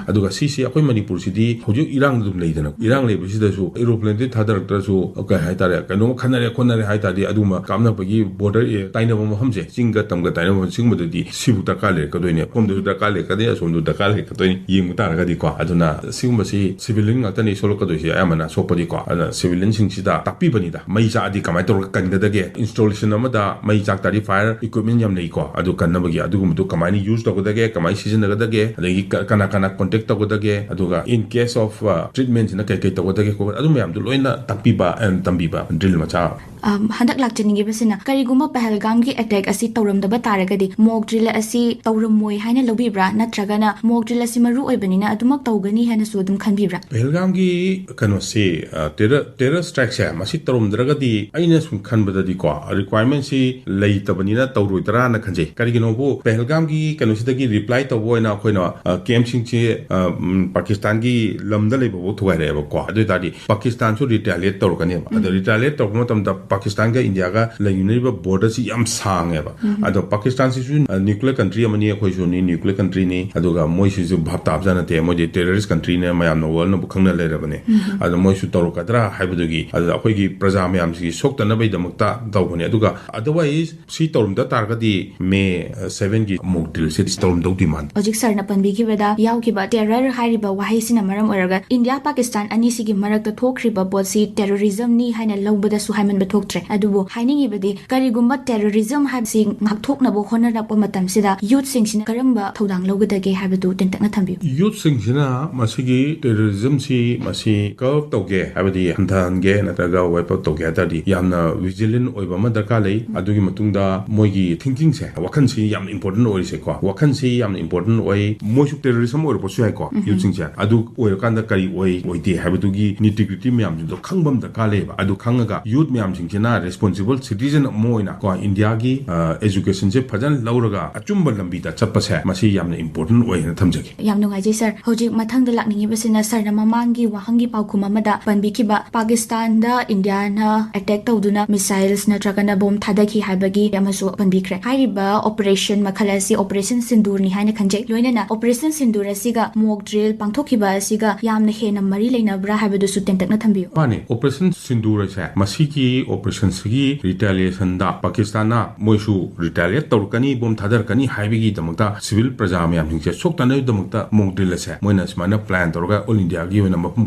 ꯑꯗꯨꯒ ꯁꯤꯁꯦ ꯑꯩꯈꯣꯏ ꯃꯅꯤꯄꯨꯔꯁꯤꯗꯤ ꯍꯧꯖꯤꯛ ꯏꯔꯥꯡ ꯑꯗꯨꯝ ꯂꯩꯗꯅ, ꯏꯔꯥꯡ ꯂꯩꯕꯁꯤꯗꯁꯨ ꯑꯦꯔꯣꯄ꯭ꯂꯦꯟꯗꯤ ꯊꯥꯗꯔꯛꯇ꯭ꯔꯁꯨ, ꯀꯩ ꯍꯥꯏꯇꯥꯔꯦ, ꯀꯩꯅꯣꯝꯃ ꯈꯟꯅꯔꯦ ꯈꯣꯠꯅꯔꯦ ꯍꯥꯏ ꯇꯥꯔꯗꯤ, ꯑꯗꯨꯒꯨꯝꯕ ꯀꯥꯞꯅꯕꯒꯤ ꯕꯣꯔꯗꯔ ꯑꯦ-, ꯇꯥꯏꯅꯕ ꯃꯐꯝꯁꯦ, ꯆꯤꯡꯒ ꯇꯝꯒ ꯇꯥꯏꯅꯕ ꯃꯐꯝ, ꯁꯤꯒꯨꯝꯕꯗꯗꯤ ꯁꯤꯕꯨ ꯗꯔꯀꯥꯔ ꯂꯩꯔꯛꯀꯗꯣꯏꯅꯦ, ꯑꯁꯣꯝꯗꯁꯨ ꯗꯔꯀꯥꯔ ꯂꯩꯔꯛꯀꯗꯣꯏꯅꯦ, ꯑꯁꯣꯝꯗꯁꯨ ꯗꯔꯀꯥꯔ ꯂꯩꯔꯛꯀꯗꯣꯏꯅꯦ, ꯌꯦꯡꯕ ꯇꯥꯔꯒꯗꯤꯀꯣ꯫ ꯑꯗꯨꯅ ꯁꯤꯒꯨꯝꯕꯁꯤ ꯁꯤꯚꯤꯂꯤꯌꯟ ꯉꯥꯛꯇꯅꯤ ꯁꯣꯛꯂꯛꯀꯗꯣꯏꯁꯦ ꯑꯌꯥꯝꯕꯅ ꯁꯣꯛꯄꯗꯤꯀꯣ꯫ ꯑꯗꯨꯅ ꯁꯤꯚꯤꯂꯤꯌꯟꯁꯤꯡꯁꯤꯗ ꯇꯥꯛꯄꯤꯕꯅꯤꯗ, ꯃꯩ ꯆꯥꯛꯑꯗꯤ ꯀꯃꯥꯏꯅ ꯇꯧꯔꯒ ꯀꯟꯒꯗꯒꯦ, ꯏꯟꯁꯇꯣꯂꯦꯁꯟ ꯑꯃꯗ ꯃꯩ ꯆꯥꯛ ꯇꯥꯔꯗꯤ ꯐꯥꯌꯔ ꯏꯀ꯭ꯋꯤꯞꯃꯦꯟ ꯌꯥꯝ ꯂꯩꯀꯣ, ꯑꯗꯨ ꯀꯟꯅꯕꯒꯤ꯫ ꯑꯗꯨꯒꯨꯝꯕꯗꯨ ꯀꯃꯥꯏꯅ ꯌꯨꯁ ꯇꯧꯒꯗꯒꯦ, ꯀꯃꯥꯏꯅ ꯁꯤꯖꯤꯟꯅꯒꯗꯒꯦ, ꯑꯗꯒꯤ ꯀ-, ꯀꯅꯥ ꯀꯅꯥ ꯀꯣꯟꯇꯦꯛ ꯇꯧꯒꯗꯒꯦ, ꯑꯗꯨꯒ in case of, ꯑ, treatmentꯁꯤꯅ ꯀꯩ ꯀꯩ ꯇꯧꯒꯗꯒꯦ ꯈꯣꯠꯀꯗꯒꯦ, ꯑꯗꯨ ꯃꯌꯥꯝꯗꯨ ꯂꯣꯏꯅ ꯇꯥꯛꯄꯤꯕ and ꯇꯝꯕꯤꯕ ꯗ꯭ꯔꯤꯜ ꯃꯆꯥ꯫ ꯑꯝ, ꯍꯟꯗꯛ ꯂꯥꯛꯆꯅꯤꯡꯉꯤꯕꯁꯤꯅ, ꯀꯔꯤꯒꯨꯝꯕ ꯄꯍꯜꯒꯥꯝꯒꯤ ꯑꯦꯇꯦꯛ ꯑꯁꯤ ꯇꯧꯔꯝꯗꯕ ꯇꯥꯔꯒꯗꯤ ꯃꯣꯛ ꯗ꯭ꯔꯤꯜ ꯑꯁꯤ ꯇꯧꯔꯝꯃꯣꯏ ꯍꯥꯏꯅ ꯂꯧꯕꯤꯕ꯭ꯔꯥ, ꯅꯠꯇ꯭ꯔꯒꯅ ꯃꯣꯛ ꯗ꯭ꯔꯤꯜ ꯑꯁꯤ ꯃꯔꯨ ꯑꯣꯏꯕꯅꯤꯅ ꯑꯗꯨꯃꯛ ꯇꯧꯒꯅꯤ ꯍꯥꯏꯅꯁꯨ ꯑꯗꯨꯝ ꯈꯟꯕꯤꯕ꯭ꯔꯥ? ꯄꯍꯜꯒꯥꯝꯒꯤ ꯀꯩꯅꯣꯁꯤ, ꯑ, ꯇꯦꯔꯔ, ꯇꯦꯔꯔ ꯁ꯭ꯇ꯭ꯔꯥꯏꯛꯁꯦ ꯃꯁꯤ ꯇꯧꯔꯝꯗ꯭ꯔꯒꯗꯤ, ꯑꯩꯅ ꯁꯨꯝ ꯈꯟꯕꯗꯗꯤꯀꯣ, ꯔꯤꯀ꯭ꯋꯥꯏꯔꯃꯦꯟꯁꯤ ꯂꯩꯇꯕꯅꯤꯅ ꯇꯧꯔꯣꯏꯗ꯭ꯔꯥꯅ ꯈꯟꯖꯩ꯫ ꯀꯔꯤꯒꯤꯅꯣꯕꯨ, ꯄꯍꯜꯒꯥꯝꯒꯤ ꯀꯩꯅꯣꯁꯤꯗꯒꯤ ꯔꯤꯄ꯭ꯂꯥꯏ ꯇꯧꯕ ꯑꯣꯏꯅ ꯑꯩꯈꯣꯏꯅ, ꯑ, ꯀꯦꯝꯞꯁꯤꯡꯁꯤ, ꯑ, ꯎꯝ, ꯄꯥꯀꯤꯁꯇꯥꯟꯒꯤ ꯂꯝꯗ ꯂꯩꯕꯐꯥꯎ ꯊꯨꯒꯥꯏꯔꯛꯑꯦꯕꯀꯣ꯫ ꯑꯗꯨ ꯑꯣꯏ ꯇꯥꯔꯗꯤ ꯄꯥꯀꯤꯁꯇꯥꯟꯁꯨ ꯔꯤꯇꯥꯂꯤꯌꯦꯠ ꯇꯧꯔꯛꯀꯅꯦꯕ꯫ ꯑꯗꯣ ꯔꯤꯇꯥꯂꯤꯌꯦꯠ ꯇꯧꯔꯛꯄ ꯃꯇꯝꯗ ꯄꯥꯀꯤꯁꯇꯥꯟꯒ ꯏꯟꯗꯤꯌꯥꯒ ꯂꯩꯅꯔꯤꯕ ꯕꯣꯔꯗꯔꯁꯤ ꯌꯥꯝ ꯁꯥꯡꯉꯦꯕ꯫ ꯑꯗꯣ ꯄꯥꯀꯤꯁꯇꯥꯟꯁꯤꯁꯨ, ꯑ, ꯅ꯭ꯌꯨꯀ꯭ꯂꯤꯌꯔ ꯀꯟꯇ꯭ꯔꯤ ꯑꯃꯅꯤ, ꯑꯩꯈꯣꯏꯁꯨꯅꯤ ꯅ꯭ꯌꯨꯀ꯭ꯂꯤꯌꯔ ꯀꯟꯇ꯭ꯔꯤꯅꯤ, ꯑꯗꯨꯒ ꯃꯣꯏꯁꯤꯁꯨ ꯚꯥꯞ ꯇꯥꯕꯖꯥꯠ ꯅꯠꯇꯦ, ꯃꯣꯏꯗꯤ ꯇꯦꯔꯔꯤꯁ ꯀꯟꯇ꯭ꯔꯤꯅꯦ, ꯃꯌꯥꯝꯅ ꯋꯥꯔꯜꯅꯕꯨ ꯈꯪꯅ ꯂꯩꯔꯕꯅꯦ꯫ ꯑꯗꯣ ꯃꯣꯏꯁꯨ ꯇꯧꯔꯛꯀꯗ꯭ꯔꯥ ꯍꯥꯏꯕꯗꯨꯒꯤ, ꯑꯗꯨꯗ ꯑꯩꯈꯣꯏꯒꯤ ꯄ꯭ꯔꯖꯥ ꯃꯌꯥꯝꯁꯤꯒꯤ ꯁꯣꯛꯇꯅꯕꯒꯤꯗꯃꯛꯇ ꯇꯧꯕꯅꯦ꯫ ꯑꯗꯨꯒ otherwise ꯁꯤ ꯇꯧꯔꯝꯗ ꯇꯥꯔꯒꯗꯤ ꯃꯦ, ꯑ, ꯁꯚꯦꯟꯒꯤ ꯃꯣꯛ ꯗ꯭ꯔꯤꯜꯁꯦ ꯇꯧꯔꯝꯗꯧꯗꯤ ꯃꯥꯟꯗꯦ꯫ ꯍꯧꯖꯤꯛ ꯁꯥꯔꯅ ꯄꯟꯕꯤꯈꯤꯕꯗ ꯌꯥꯎꯈꯤꯕ ꯇꯦꯔꯔ ꯍꯥꯏꯔꯤꯕ ꯋꯥꯍꯩꯁꯤꯅ ꯃꯔꯝ ꯑꯣꯏꯔꯒ ꯏꯟꯗꯤꯌꯥ ꯄꯥꯀꯤꯁꯇꯥꯟ ꯑꯅꯤꯁꯤꯒꯤ ꯃꯔꯛꯇ ꯊꯣꯛꯈ꯭ꯔꯤꯕ ꯄꯣꯠꯁꯤ ꯇꯦꯔꯣꯔꯤꯖꯝꯅꯤ ꯍꯥꯏꯅ ꯂꯧꯕꯗꯁꯨ ꯍꯥꯏꯃꯟꯕ ꯊꯣꯛꯇ꯭ꯔꯦ꯫ ꯑꯗꯨꯕꯨ ꯍꯥꯏꯅꯤꯡꯉꯤꯕꯗꯤ, ꯀꯔꯤꯒꯨꯝꯕ ꯇꯦꯔꯣꯔꯤꯖꯝ ꯍꯥꯏꯕꯁꯤ ꯉꯥꯛꯊꯣꯛꯅꯕ ꯍꯣꯠꯅꯔꯛꯄ ꯃꯇꯝꯁꯤꯗ ꯌꯨꯠꯁꯤꯡꯁꯤꯅ ꯀꯔꯝꯕ ꯊꯧꯗꯥꯡ ꯂꯧꯒꯗꯒꯦ ꯍꯥꯏꯕꯗꯨ ꯇꯦꯟꯇꯛꯅ ꯊꯝꯕꯤꯌꯨ꯫ ꯌꯨꯠꯁꯤꯡꯁꯤꯅ ꯃꯁꯤꯒꯤ ꯇꯦꯔꯣꯔꯤꯖꯝꯁꯤ ꯃꯁꯤ ꯀꯔꯞ ꯇꯧꯒꯦ, ꯍꯥꯏꯕꯗꯤ ꯍꯟꯊꯍꯟꯒꯦ ꯅꯠꯇ꯭ꯔꯒ ꯋꯥꯏꯞ ꯑꯥꯎꯠ ꯇꯧꯒꯦ ꯍꯥꯏ ꯇꯥꯔꯗꯤ, ꯌꯥꯝꯅ ꯚꯤꯖꯤꯂꯦꯟ ꯑꯣꯏꯕ ꯑꯃ ꯗꯔꯀꯥꯔ ꯂꯩ꯫ ꯑꯗꯨꯒꯤ ꯃꯇꯨꯡꯗ ꯃꯣꯏꯒꯤ ꯊꯤꯡꯀꯤꯡꯁꯦ, ꯋꯥꯈꯜꯁꯤ ꯌꯥꯝꯅ ꯏꯝꯄꯣꯔꯇꯦꯟ ꯑꯣꯏꯔꯤꯁꯦꯀꯣ꯫ ꯋꯥꯈꯜꯁꯤ ꯌꯥꯝꯅ ꯏꯝꯄꯣꯔꯇꯦꯟ ꯑꯣꯏ꯫ ꯃꯣꯏꯁꯨ ꯇꯦꯔꯣꯔꯤꯁꯝ ꯑꯣꯏꯔꯛꯄꯁꯨ ꯌꯥꯏꯀꯣ, ꯌꯨꯠꯁꯤꯡꯁꯦ꯫ ꯑꯗꯨ ꯑꯣꯏꯔꯀꯥꯟꯗ ꯀꯔꯤ ꯑꯣꯏ ꯑꯣꯏꯗꯦ ꯍꯥꯏꯕꯗꯨꯒꯤ ꯅꯤꯇꯤ ꯒ꯭ꯔꯤꯇꯤ ꯃꯌꯥꯝꯁꯤꯡꯗꯣ ꯈꯪꯕ ꯑꯃ ꯗꯔꯀꯥꯔ ꯂꯩꯌꯦꯕ꯫ ꯑꯗꯨ ꯈꯪꯉꯒ ꯌꯨꯠ ꯃꯌꯥꯝꯁꯤꯡꯁꯤꯅ ꯔꯦꯁꯄꯣꯟꯁꯤꯕꯜ ꯁꯤꯇꯤꯖꯟ ꯑꯃ ꯑꯣꯏꯅ ꯀꯣ, ꯏꯟꯗꯤꯌꯥꯒꯤ ꯑ, ꯑꯦꯖꯨꯀꯦꯁꯟꯁꯦ ꯐꯖꯅ ꯂꯧꯔꯒ ꯑꯆꯨꯝꯕ ꯂꯝꯕꯤꯗ ꯆꯠꯄꯁꯦ, ꯃꯁꯤ ꯌꯥꯝꯅ ꯏꯝꯄꯣꯔꯇꯦꯟ ꯑꯣꯏ ꯍꯥꯏꯅ ꯊꯝꯖꯒꯦ꯫ ꯌꯥꯝ ꯅꯨꯡꯉꯥꯏꯖꯩ ꯁꯥꯔ꯫ ꯍꯧꯖꯤꯛ ꯃꯊꯪꯗ ꯂꯥꯛꯅꯤꯡꯉꯤꯕꯁꯤꯅ, ꯁꯥꯔꯅ ꯃꯃꯥꯡꯒꯤ ꯋꯥꯍꯪꯒꯤ ꯄꯥꯎꯈꯨꯝ ꯑꯃꯗ ꯄꯟꯕꯤꯈꯤꯕ ꯄꯥꯀꯤꯁꯇꯥꯟꯗ ꯏꯟꯗꯤꯌꯥꯅ ꯑꯦꯇꯦꯛ ꯇꯧꯗꯨꯅ ꯃꯤꯁꯥꯏꯜꯁ ꯅꯠꯇ꯭ꯔꯒꯅ ꯕꯣꯝ ꯊꯥꯗꯈꯤ ꯍꯥꯏꯕꯒꯤ ꯑꯃꯁꯨ ꯄꯟꯕꯤꯈ꯭ꯔꯦ꯫ ꯍꯥꯏꯔꯤꯕ ꯑꯣꯄꯔꯦꯁꯟ ꯃꯈꯜ ꯑꯁꯤ ꯑꯣꯄꯔꯦꯁꯟ ꯁꯤꯟꯗꯨꯔꯅꯤ ꯍꯥꯏꯅ ꯈꯟꯖꯩ꯫ ꯂꯣꯏꯅꯅ ꯑꯣꯄꯔꯦꯁꯟ ꯁꯤꯟꯗꯨꯔ ꯑꯁꯤꯒ ꯃꯣꯛ ꯗ꯭ꯔꯤꯜ ꯄꯥꯡꯊꯣꯛꯈꯤꯕ ꯑꯁꯤꯒ ꯌꯥꯝꯅ ꯍꯦꯟꯅ ꯃꯔꯤ ꯂꯩꯅꯕ꯭ꯔꯥ ꯍꯥꯏꯕꯗꯨꯁꯨ ꯇꯦꯟꯇꯛꯅ ꯊꯝꯕꯤꯌꯨ꯫ ꯃꯥꯅꯦ, ꯑꯣꯄꯔꯦꯁꯟ ꯁꯤꯟꯗꯨꯔꯁꯦ, ꯃꯁꯤꯒꯤ ꯑꯣꯄꯔꯦꯁꯟꯁꯤꯒꯤ ꯔꯤꯇꯥꯂꯤꯌꯦꯁꯟꯗ ꯄꯥꯀꯤꯁꯇꯥꯟꯅ ꯃꯣꯏꯁꯨ ꯔꯤꯇꯥꯂꯤꯌꯦꯠ ꯇꯧꯔꯛꯀꯅꯤ, ꯕꯣꯝ ꯊꯥꯗꯔꯛꯀꯅꯤ ꯍꯥꯏꯕꯒꯤꯗꯃꯛꯇ ꯁꯤꯚꯤꯜ ꯄ꯭ꯔꯖꯥ ꯃꯌꯥꯝꯁꯤꯡꯁꯦ ꯁꯣꯛꯇꯅꯕꯒꯤꯗꯃꯛꯇ ꯃꯣꯛ ꯗ꯭ꯔꯤꯜ ꯑꯁꯦ ꯃꯣꯏꯅ ꯁꯨꯃꯥꯏꯅ ꯄ꯭ꯂꯥꯟ ꯇꯧꯔꯒ ꯑꯣꯜ ꯏꯟꯗꯤꯌꯥꯒꯤ ꯑꯣꯏꯅ ꯃꯐꯝ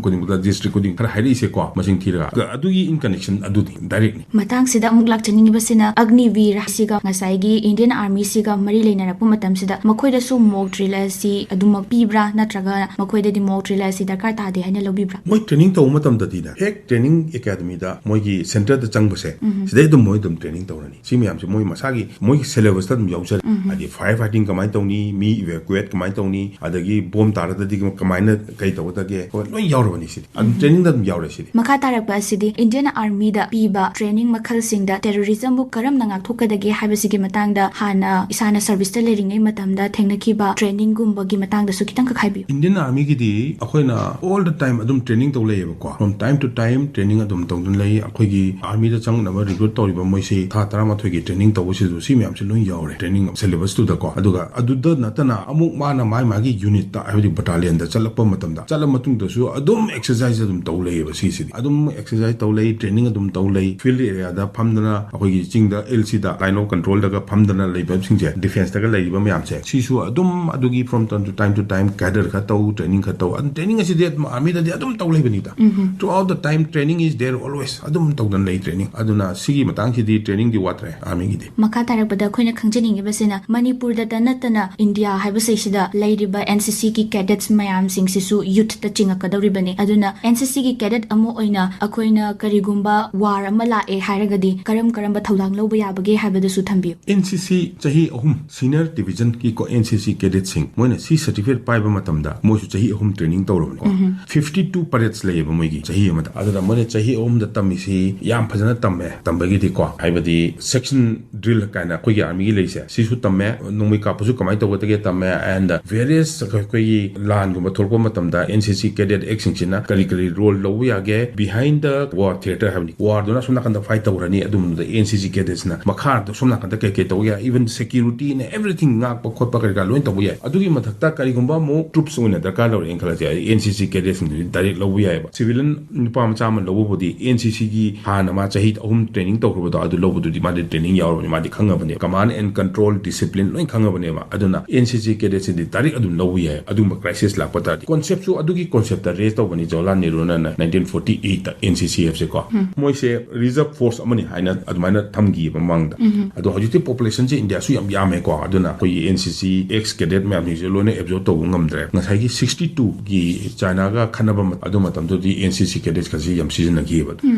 ꯈꯨꯗꯤꯡꯃꯛꯇ, ꯗꯤꯁꯇ꯭ꯔꯤꯛ ꯈꯨꯗꯤꯡ ꯈꯔ ꯍꯥꯏꯔꯛꯏꯁꯦꯀꯣ, ꯃꯁꯤꯡ ꯊꯤꯔꯒ꯫ ꯑꯗꯨꯒꯤ ꯏꯟ ꯀꯅꯦꯛꯁꯟ ꯑꯗꯨꯗꯤ ꯗꯥꯏꯔꯦꯛꯅꯤ꯫ ꯃꯇꯥꯡꯁꯤꯗ ꯑꯃꯨꯛ ꯂꯥꯛꯆꯅꯤꯡꯉꯤꯕꯁꯤꯅ, ꯑꯒꯅꯤꯕꯤꯔ ꯍꯥꯏꯁꯤꯒ ꯉꯁꯥꯏꯒꯤ ꯏꯟꯗꯤꯌꯟ ꯑꯥꯔꯃꯤꯁꯤꯒ ꯃꯔꯤ ꯂꯩꯅꯔꯛꯄ ꯃꯇꯝꯁꯤꯗ ꯃꯈꯣꯏꯗꯁꯨ ꯃꯣꯛ ꯗ꯭ꯔꯤꯜ ꯑꯁꯤ ꯑꯗꯨꯃꯛ ꯄꯤꯕ꯭ꯔꯥ, ꯅꯠꯇ꯭ꯔꯒ ꯃꯈꯣꯏꯗꯗꯤ ꯃꯣꯛ ꯗ꯭ꯔꯤꯜ ꯑꯁꯤ ꯗꯔꯀꯥꯔ ꯇꯥꯗꯦ ꯍꯥꯏꯅ ꯂꯧꯕꯤꯕ꯭ꯔꯥ? ꯃꯣꯏ ꯇ꯭ꯔꯦꯅꯤꯡ ꯇꯧꯕ ꯃꯇꯝꯗꯗꯤꯅꯦ, ꯍꯦꯛ ꯇ꯭ꯔꯦꯅꯤꯡ ꯑꯦꯀꯥꯗꯃꯤꯗ ꯃꯣꯏꯒꯤ ꯁꯦꯟꯇꯔꯗ ꯆꯪꯕꯁꯦ, ꯁꯤꯗꯩ ꯑꯗꯨꯝ ꯃꯣꯏ ꯑꯗꯨꯝ ꯇ꯭ꯔꯦꯅꯤꯡ ꯇꯧꯔꯅꯤ꯫ ꯁꯤ ꯃꯌꯥꯝꯁꯦ ꯃꯣꯏ ꯃꯁꯥꯒꯤ, ꯃꯣꯏꯒꯤ ꯁꯦꯂꯦꯕꯁꯇ ꯑꯗꯨꯝ ꯌꯥꯎꯖꯔꯦ꯫ ꯍꯥꯏꯗꯤ ꯐꯥꯏꯌꯔ ꯐꯥꯏꯇꯤꯡ ꯀꯃꯥꯏꯅ ꯇꯧꯅꯤ, ꯃꯤ ꯏꯚꯦꯀꯨꯋꯦꯠ ꯀꯃꯥꯏꯅ ꯇꯧꯅꯤ, ꯑꯗꯒꯤ ꯕꯣꯝ ꯇꯥꯔꯒꯗꯤ ꯀꯃꯥꯏꯅ ꯀꯩ ꯇꯧꯒꯗꯒꯦ, ꯍꯣꯏ, ꯂꯣꯏ ꯌꯥꯎꯔꯕꯅꯤ ꯁꯤꯗꯤ꯫ ꯑꯗꯨꯝ ꯇ꯭ꯔꯦꯅꯤꯡꯗ ꯑꯗꯨꯝ ꯌꯥꯎꯔꯦ ꯁꯤꯗꯤ꯫ ꯃꯈꯥ ꯇꯥꯔꯛꯄ ꯑꯁꯤꯗꯤ ꯏꯟꯗꯤꯌꯟ ꯑꯥꯔꯃꯤꯗ ꯄꯤꯕ ꯇ꯭ꯔꯦꯅꯤꯡ ꯃꯈꯜꯁꯤꯡꯗ ꯇꯦꯔꯣꯔꯤꯖꯝꯕꯨ ꯀꯔꯝꯅ ꯉꯥꯛꯊꯣꯛꯀꯗꯒꯦ ꯍꯥꯏꯕꯁꯤꯒꯤ ꯃꯇꯥꯡꯗ ꯍꯥꯟꯅ ꯏꯁꯥꯅ ꯁꯔꯚꯤꯁꯇ ꯂꯩꯔꯤꯉꯩ ꯃꯇꯝꯗ ꯊꯦꯡꯅꯈꯤꯕ ꯇ꯭ꯔꯦꯅꯤꯡꯒꯨꯝꯕꯒꯤ ꯃꯇꯥꯡꯗꯁꯨ ꯈꯤꯇꯪꯈꯛ ꯍꯥꯏꯕꯤꯌꯨ꯫ ꯏꯟꯗꯤꯌꯟ ꯑꯥꯔꯃꯤꯒꯤꯗꯤ ꯑꯩꯈꯣꯏꯅ ꯑꯣꯜ ꯗ ꯇꯥꯏꯝ ꯑꯗꯨꯝ ꯇ꯭ꯔꯦꯅꯤꯡ ꯇꯧ ꯂꯩꯌꯦꯕꯀꯣ꯫ From time to time training ꯑꯗꯨꯝ ꯇꯧꯗꯨꯅ ꯂꯩ꯫ ꯑꯩꯈꯣꯏꯒꯤ ꯑꯥꯔꯃꯤꯗ ꯆꯪꯅꯕ ꯔꯤꯀ꯭ꯔꯨꯠ ꯇꯧꯔꯤꯕ ꯃꯣꯏꯁꯤ ꯊꯥ ꯇꯔꯥꯃꯥꯊꯣꯏꯒꯤ ꯇ꯭ꯔꯦꯅꯤꯡ ꯇꯧꯕꯁꯤꯁꯨ ꯁꯤ ꯃꯌꯥꯝꯁꯤ ꯂꯣꯏ ꯌꯥꯎꯔꯦ ꯇ꯭ꯔꯦꯅꯤꯡ ꯁꯦꯂꯦꯕꯁꯇꯨꯗꯀꯣ꯫ ꯑꯗꯨꯒ ꯑꯗꯨꯗ ꯅꯠꯇꯅ ꯑꯃꯨꯛ ꯃꯥꯅ ꯃꯥꯏ ꯃꯥꯒꯤ ꯌꯨꯅꯤꯠꯇ, ꯍꯥꯏꯕꯗꯤ ꯕꯇꯥꯂꯤꯌꯟꯗ ꯆꯠꯂꯛꯄ ꯃꯇꯝꯗ, ꯆꯠꯂ ꯃꯇꯨꯡꯗꯁꯨ ꯑꯗꯨꯝ ꯑꯦꯛꯁꯔꯁꯥꯏꯁ ꯑꯗꯨꯝ ꯇꯧ ꯂꯩꯌꯦꯕ꯫ ꯁꯤꯁꯤꯗꯤ ꯑꯗꯨꯝ ꯑꯦꯛꯁꯔꯁꯥꯏꯁ ꯇꯧ ꯂꯩ, ꯇ꯭ꯔꯦꯅꯤꯡ ꯑꯗꯨꯝ ꯇꯧ ꯂꯩ꯫ ꯐꯤꯜꯗ ꯑꯦꯔꯤꯌꯥꯗ ꯐꯝꯗꯅ, ꯑꯩꯈꯣꯏꯒꯤ ꯆꯤꯡꯗ, ꯑꯦꯜ ꯁꯤꯗ, ꯂꯥꯏꯟ ꯑꯣꯐ ꯀꯟꯇ꯭ꯔꯣꯜꯗꯒ ꯐꯝꯗꯅ ꯂꯩꯕꯁꯤꯡꯁꯦ, ꯗꯤꯐꯦꯟꯁꯇꯒ ꯂꯩꯔꯤꯕ ꯃꯌꯥꯝꯁꯦ, ꯁꯤꯁꯨ ꯑꯗꯨꯝ ꯑꯗꯨꯒꯤ from time to time to time cadre ꯈꯔ ꯇꯧ, ꯇ꯭ꯔꯦꯅꯤꯡ ꯈꯔ ꯇꯧ꯫ ꯑꯗꯨꯝ ꯇ꯭ꯔꯦꯅꯤꯡ ꯑꯁꯤꯗꯤ ꯑꯗꯨꯝ ꯑꯥꯔꯃꯤꯗꯗꯤ ꯑꯗꯨꯝ ꯇꯧ ꯂꯩꯕꯅꯤꯗ꯫ Throughout the time Training is there always. ꯑꯗꯨꯝ ꯇꯧꯗꯅ ꯂꯩ training. ꯑꯗꯨꯅ ꯁꯤꯒꯤ ꯃꯇꯥꯡꯁꯤꯗꯤ trainingꯗꯤ ꯋꯥꯠꯇ꯭ꯔꯦ armyꯒꯤꯗꯤ. ꯃꯈꯥ ꯇꯥꯔꯛꯄꯗ ꯑꯩꯈꯣꯏꯅ ꯈꯪꯖꯅꯤꯡꯉꯤꯕꯁꯤꯅ, ꯃꯅꯤꯄꯨꯔꯗꯇ ꯅꯠꯇꯅ ꯏꯟꯗꯤꯌꯥ ꯍꯥꯏꯕꯁꯤꯗ ꯂꯩꯔꯤꯕ NCCꯒꯤ cadets ꯃꯌꯥꯝꯁꯤꯡꯁꯤꯁꯨ youthꯇ ꯆꯤꯡꯉꯛꯀꯗꯧꯔꯤꯕꯅꯤ꯫ ꯑꯗꯨꯅ NCCꯒꯤ cadet ꯑꯃ ꯑꯣꯏꯅ ꯑꯩꯈꯣꯏꯅ ꯀꯔꯤꯒꯨꯝꯕ war ꯑꯃ ꯂꯥꯛꯑꯦ ꯍꯥꯏꯔꯒꯗꯤ ꯀꯔꯝ ꯀꯔꯝꯕ ꯊꯧꯗꯥꯡ ꯂꯧꯕ ꯌꯥꯕꯒꯦ ꯍꯥꯏꯕꯗꯨꯁꯨ ꯊꯝꯕꯤꯌꯨ꯫ NCC ꯆꯍꯤ ꯑꯍꯨꯝ senior divisionꯒꯤꯀꯣ NCC cadetꯁꯤꯡ ꯃꯣꯏꯅ C certificate ꯄꯥꯏꯕ ꯃꯇꯝꯗ ꯃꯣꯏꯁꯨ ꯆꯍꯤ ꯑꯍꯨꯝ training ꯇꯧꯔꯕꯅꯤꯀꯣ. Fifty two parades ꯂꯩꯌꯦꯕ ꯃꯣꯏꯒꯤ ꯆꯍꯤ ꯑꯃꯗ꯫ ꯑꯗꯨꯗ ꯃꯣꯏꯅ ꯆꯍꯤ ꯑꯍꯨꯝꯗ ꯇꯝꯃꯤꯁꯤ ꯌꯥꯝ ꯐꯖꯅ ꯇꯝꯃꯦ꯫ ꯇꯝꯕꯒꯤꯗꯤꯀꯣ, ꯍꯥꯏꯕꯗꯤ section drill ꯀꯥꯏꯅ ꯑꯩꯈꯣꯏꯒꯤ armyꯒꯤ ꯂꯩꯔꯤꯁꯦ, ꯁꯤꯁꯨ ꯇꯝꯃꯦ, ꯅꯣꯡꯃꯩ ꯀꯥꯞꯄꯁꯨ ꯀꯃꯥꯏꯅ ꯇꯧꯒꯗꯒꯦ ꯇꯝꯃꯦ, and various ꯑꯩꯈꯣꯏꯒꯤ ꯂꯥꯟꯒꯨꯝꯕ ꯊꯣꯛꯂꯛꯄ ꯃꯇꯝꯗ NCC cadet actꯁꯤꯡꯁꯤꯅ ꯀꯔꯤ ꯀꯔꯤ role ꯂꯧꯕ ꯌꯥꯒꯦ, behind the war theatre ꯍꯥꯏꯕꯅꯤ, warꯗꯨꯅ ꯑꯁꯣꯝ ꯅꯥꯀꯟꯗ fight ꯇꯧꯔꯅꯤ, ꯑꯗꯨꯝꯕꯗ NCC cadetsꯅ ꯃꯈꯥꯗ ꯁꯣꯝ ꯅꯥꯀꯟꯗ ꯀꯩ ꯀꯩ ꯇꯧꯕ ꯌꯥꯏ, even security and everything ꯉꯥꯛꯄ ꯈꯣꯠꯄ ꯀꯔꯤ ꯀꯔꯥ ꯂꯣꯏꯅ ꯇꯧꯕ ꯌꯥꯏ꯫ ꯑꯗꯨꯒꯤ ꯃꯊꯛꯇ ꯀꯔꯤꯒꯨꯝꯕ ꯑꯃꯨꯛ troops ꯑꯣꯏꯅ ꯗꯔꯀꯥꯔ ꯂꯧꯔꯛꯑꯦꯅ ꯈꯜꯂꯁꯦ, NCC cadetꯁꯤꯡꯗꯨꯗꯤ direct ꯂꯧꯕ ꯌꯥꯏꯑꯕ꯫ Civilian ꯅꯨꯄꯥ ꯃꯆꯥ ꯑꯃ ꯂꯧꯕꯕꯨꯗꯤ NCCꯒꯤ ꯍꯥꯟꯅ ꯃꯥ ꯆꯍꯤ ꯑꯍꯨꯝ training ꯇꯧꯈ꯭ꯔꯕꯗꯣ, ꯑꯗꯨ ꯂꯧꯕꯗꯨꯗꯤ ꯃꯥꯗꯤ training ꯌꯥꯎꯔꯕꯅꯤ, ꯃꯥꯗꯤ ꯈꯪꯉꯕꯅꯦ, command and control discipline ꯂꯣꯏ ꯈꯪꯉꯕꯅꯦꯕ꯫ ꯑꯗꯨꯅ NCC cadetꯁꯤꯡꯗꯤ direct ꯑꯗꯨꯝ ꯂꯧꯕ ꯌꯥꯏ, ꯑꯗꯨꯒꯨꯝꯕ crisis ꯂꯥꯛꯄ ꯇꯥꯔꯗꯤ꯫ Conceptꯁꯨ ꯑꯗꯨꯒꯤ conceptꯇ raise ꯇꯧꯕꯅꯤ ꯖꯋꯥꯍꯔꯂꯥꯜ ꯅꯦꯍꯔꯨꯅ nineteen forty eightꯇ NCCFꯁꯦꯀꯣ꯫ ꯃꯣꯏꯁꯦ reserve force ꯑꯃꯅꯤ ꯍꯥꯏꯅ ꯑꯗꯨꯃꯥꯏꯅ ꯊꯝꯈꯤꯕ ꯃꯃꯥꯡꯗ꯫ ꯑꯗꯣ ꯍꯧꯖꯤꯛꯇꯤ populationꯁꯦ ꯏꯟꯗꯤꯌꯥꯁꯨ ꯌꯥꯝ ꯌꯥꯝꯃꯦꯀꯣ, ꯑꯗꯨꯅ ꯑꯩꯈꯣꯏꯒꯤ NCC ex cadet ꯃꯌꯥꯝꯁꯤꯡꯁꯦ ꯂꯣꯏꯅ absorb ꯇꯧꯕ ꯉꯝꯗ꯭ꯔꯦ꯫ ꯉꯁꯥꯏꯒꯤ sixty twoꯒꯤ Chinaꯒ ꯈꯠꯅꯕ ꯃ-, ꯑꯗꯨ ꯃꯇꯝꯗꯨꯗꯤ NCC cadetsꯀꯁꯤ ꯌꯥꯝ ꯁꯤꯖꯤꯟꯅꯈꯤꯑꯕ꯫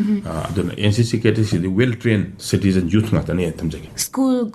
ꯑꯥ, ꯑꯗꯨꯅ NCC cadetꯁꯤꯗꯤ well trained citizen youth ꯉꯥꯛꯇꯅꯦ ꯊꯝꯖꯒꯦ꯫ School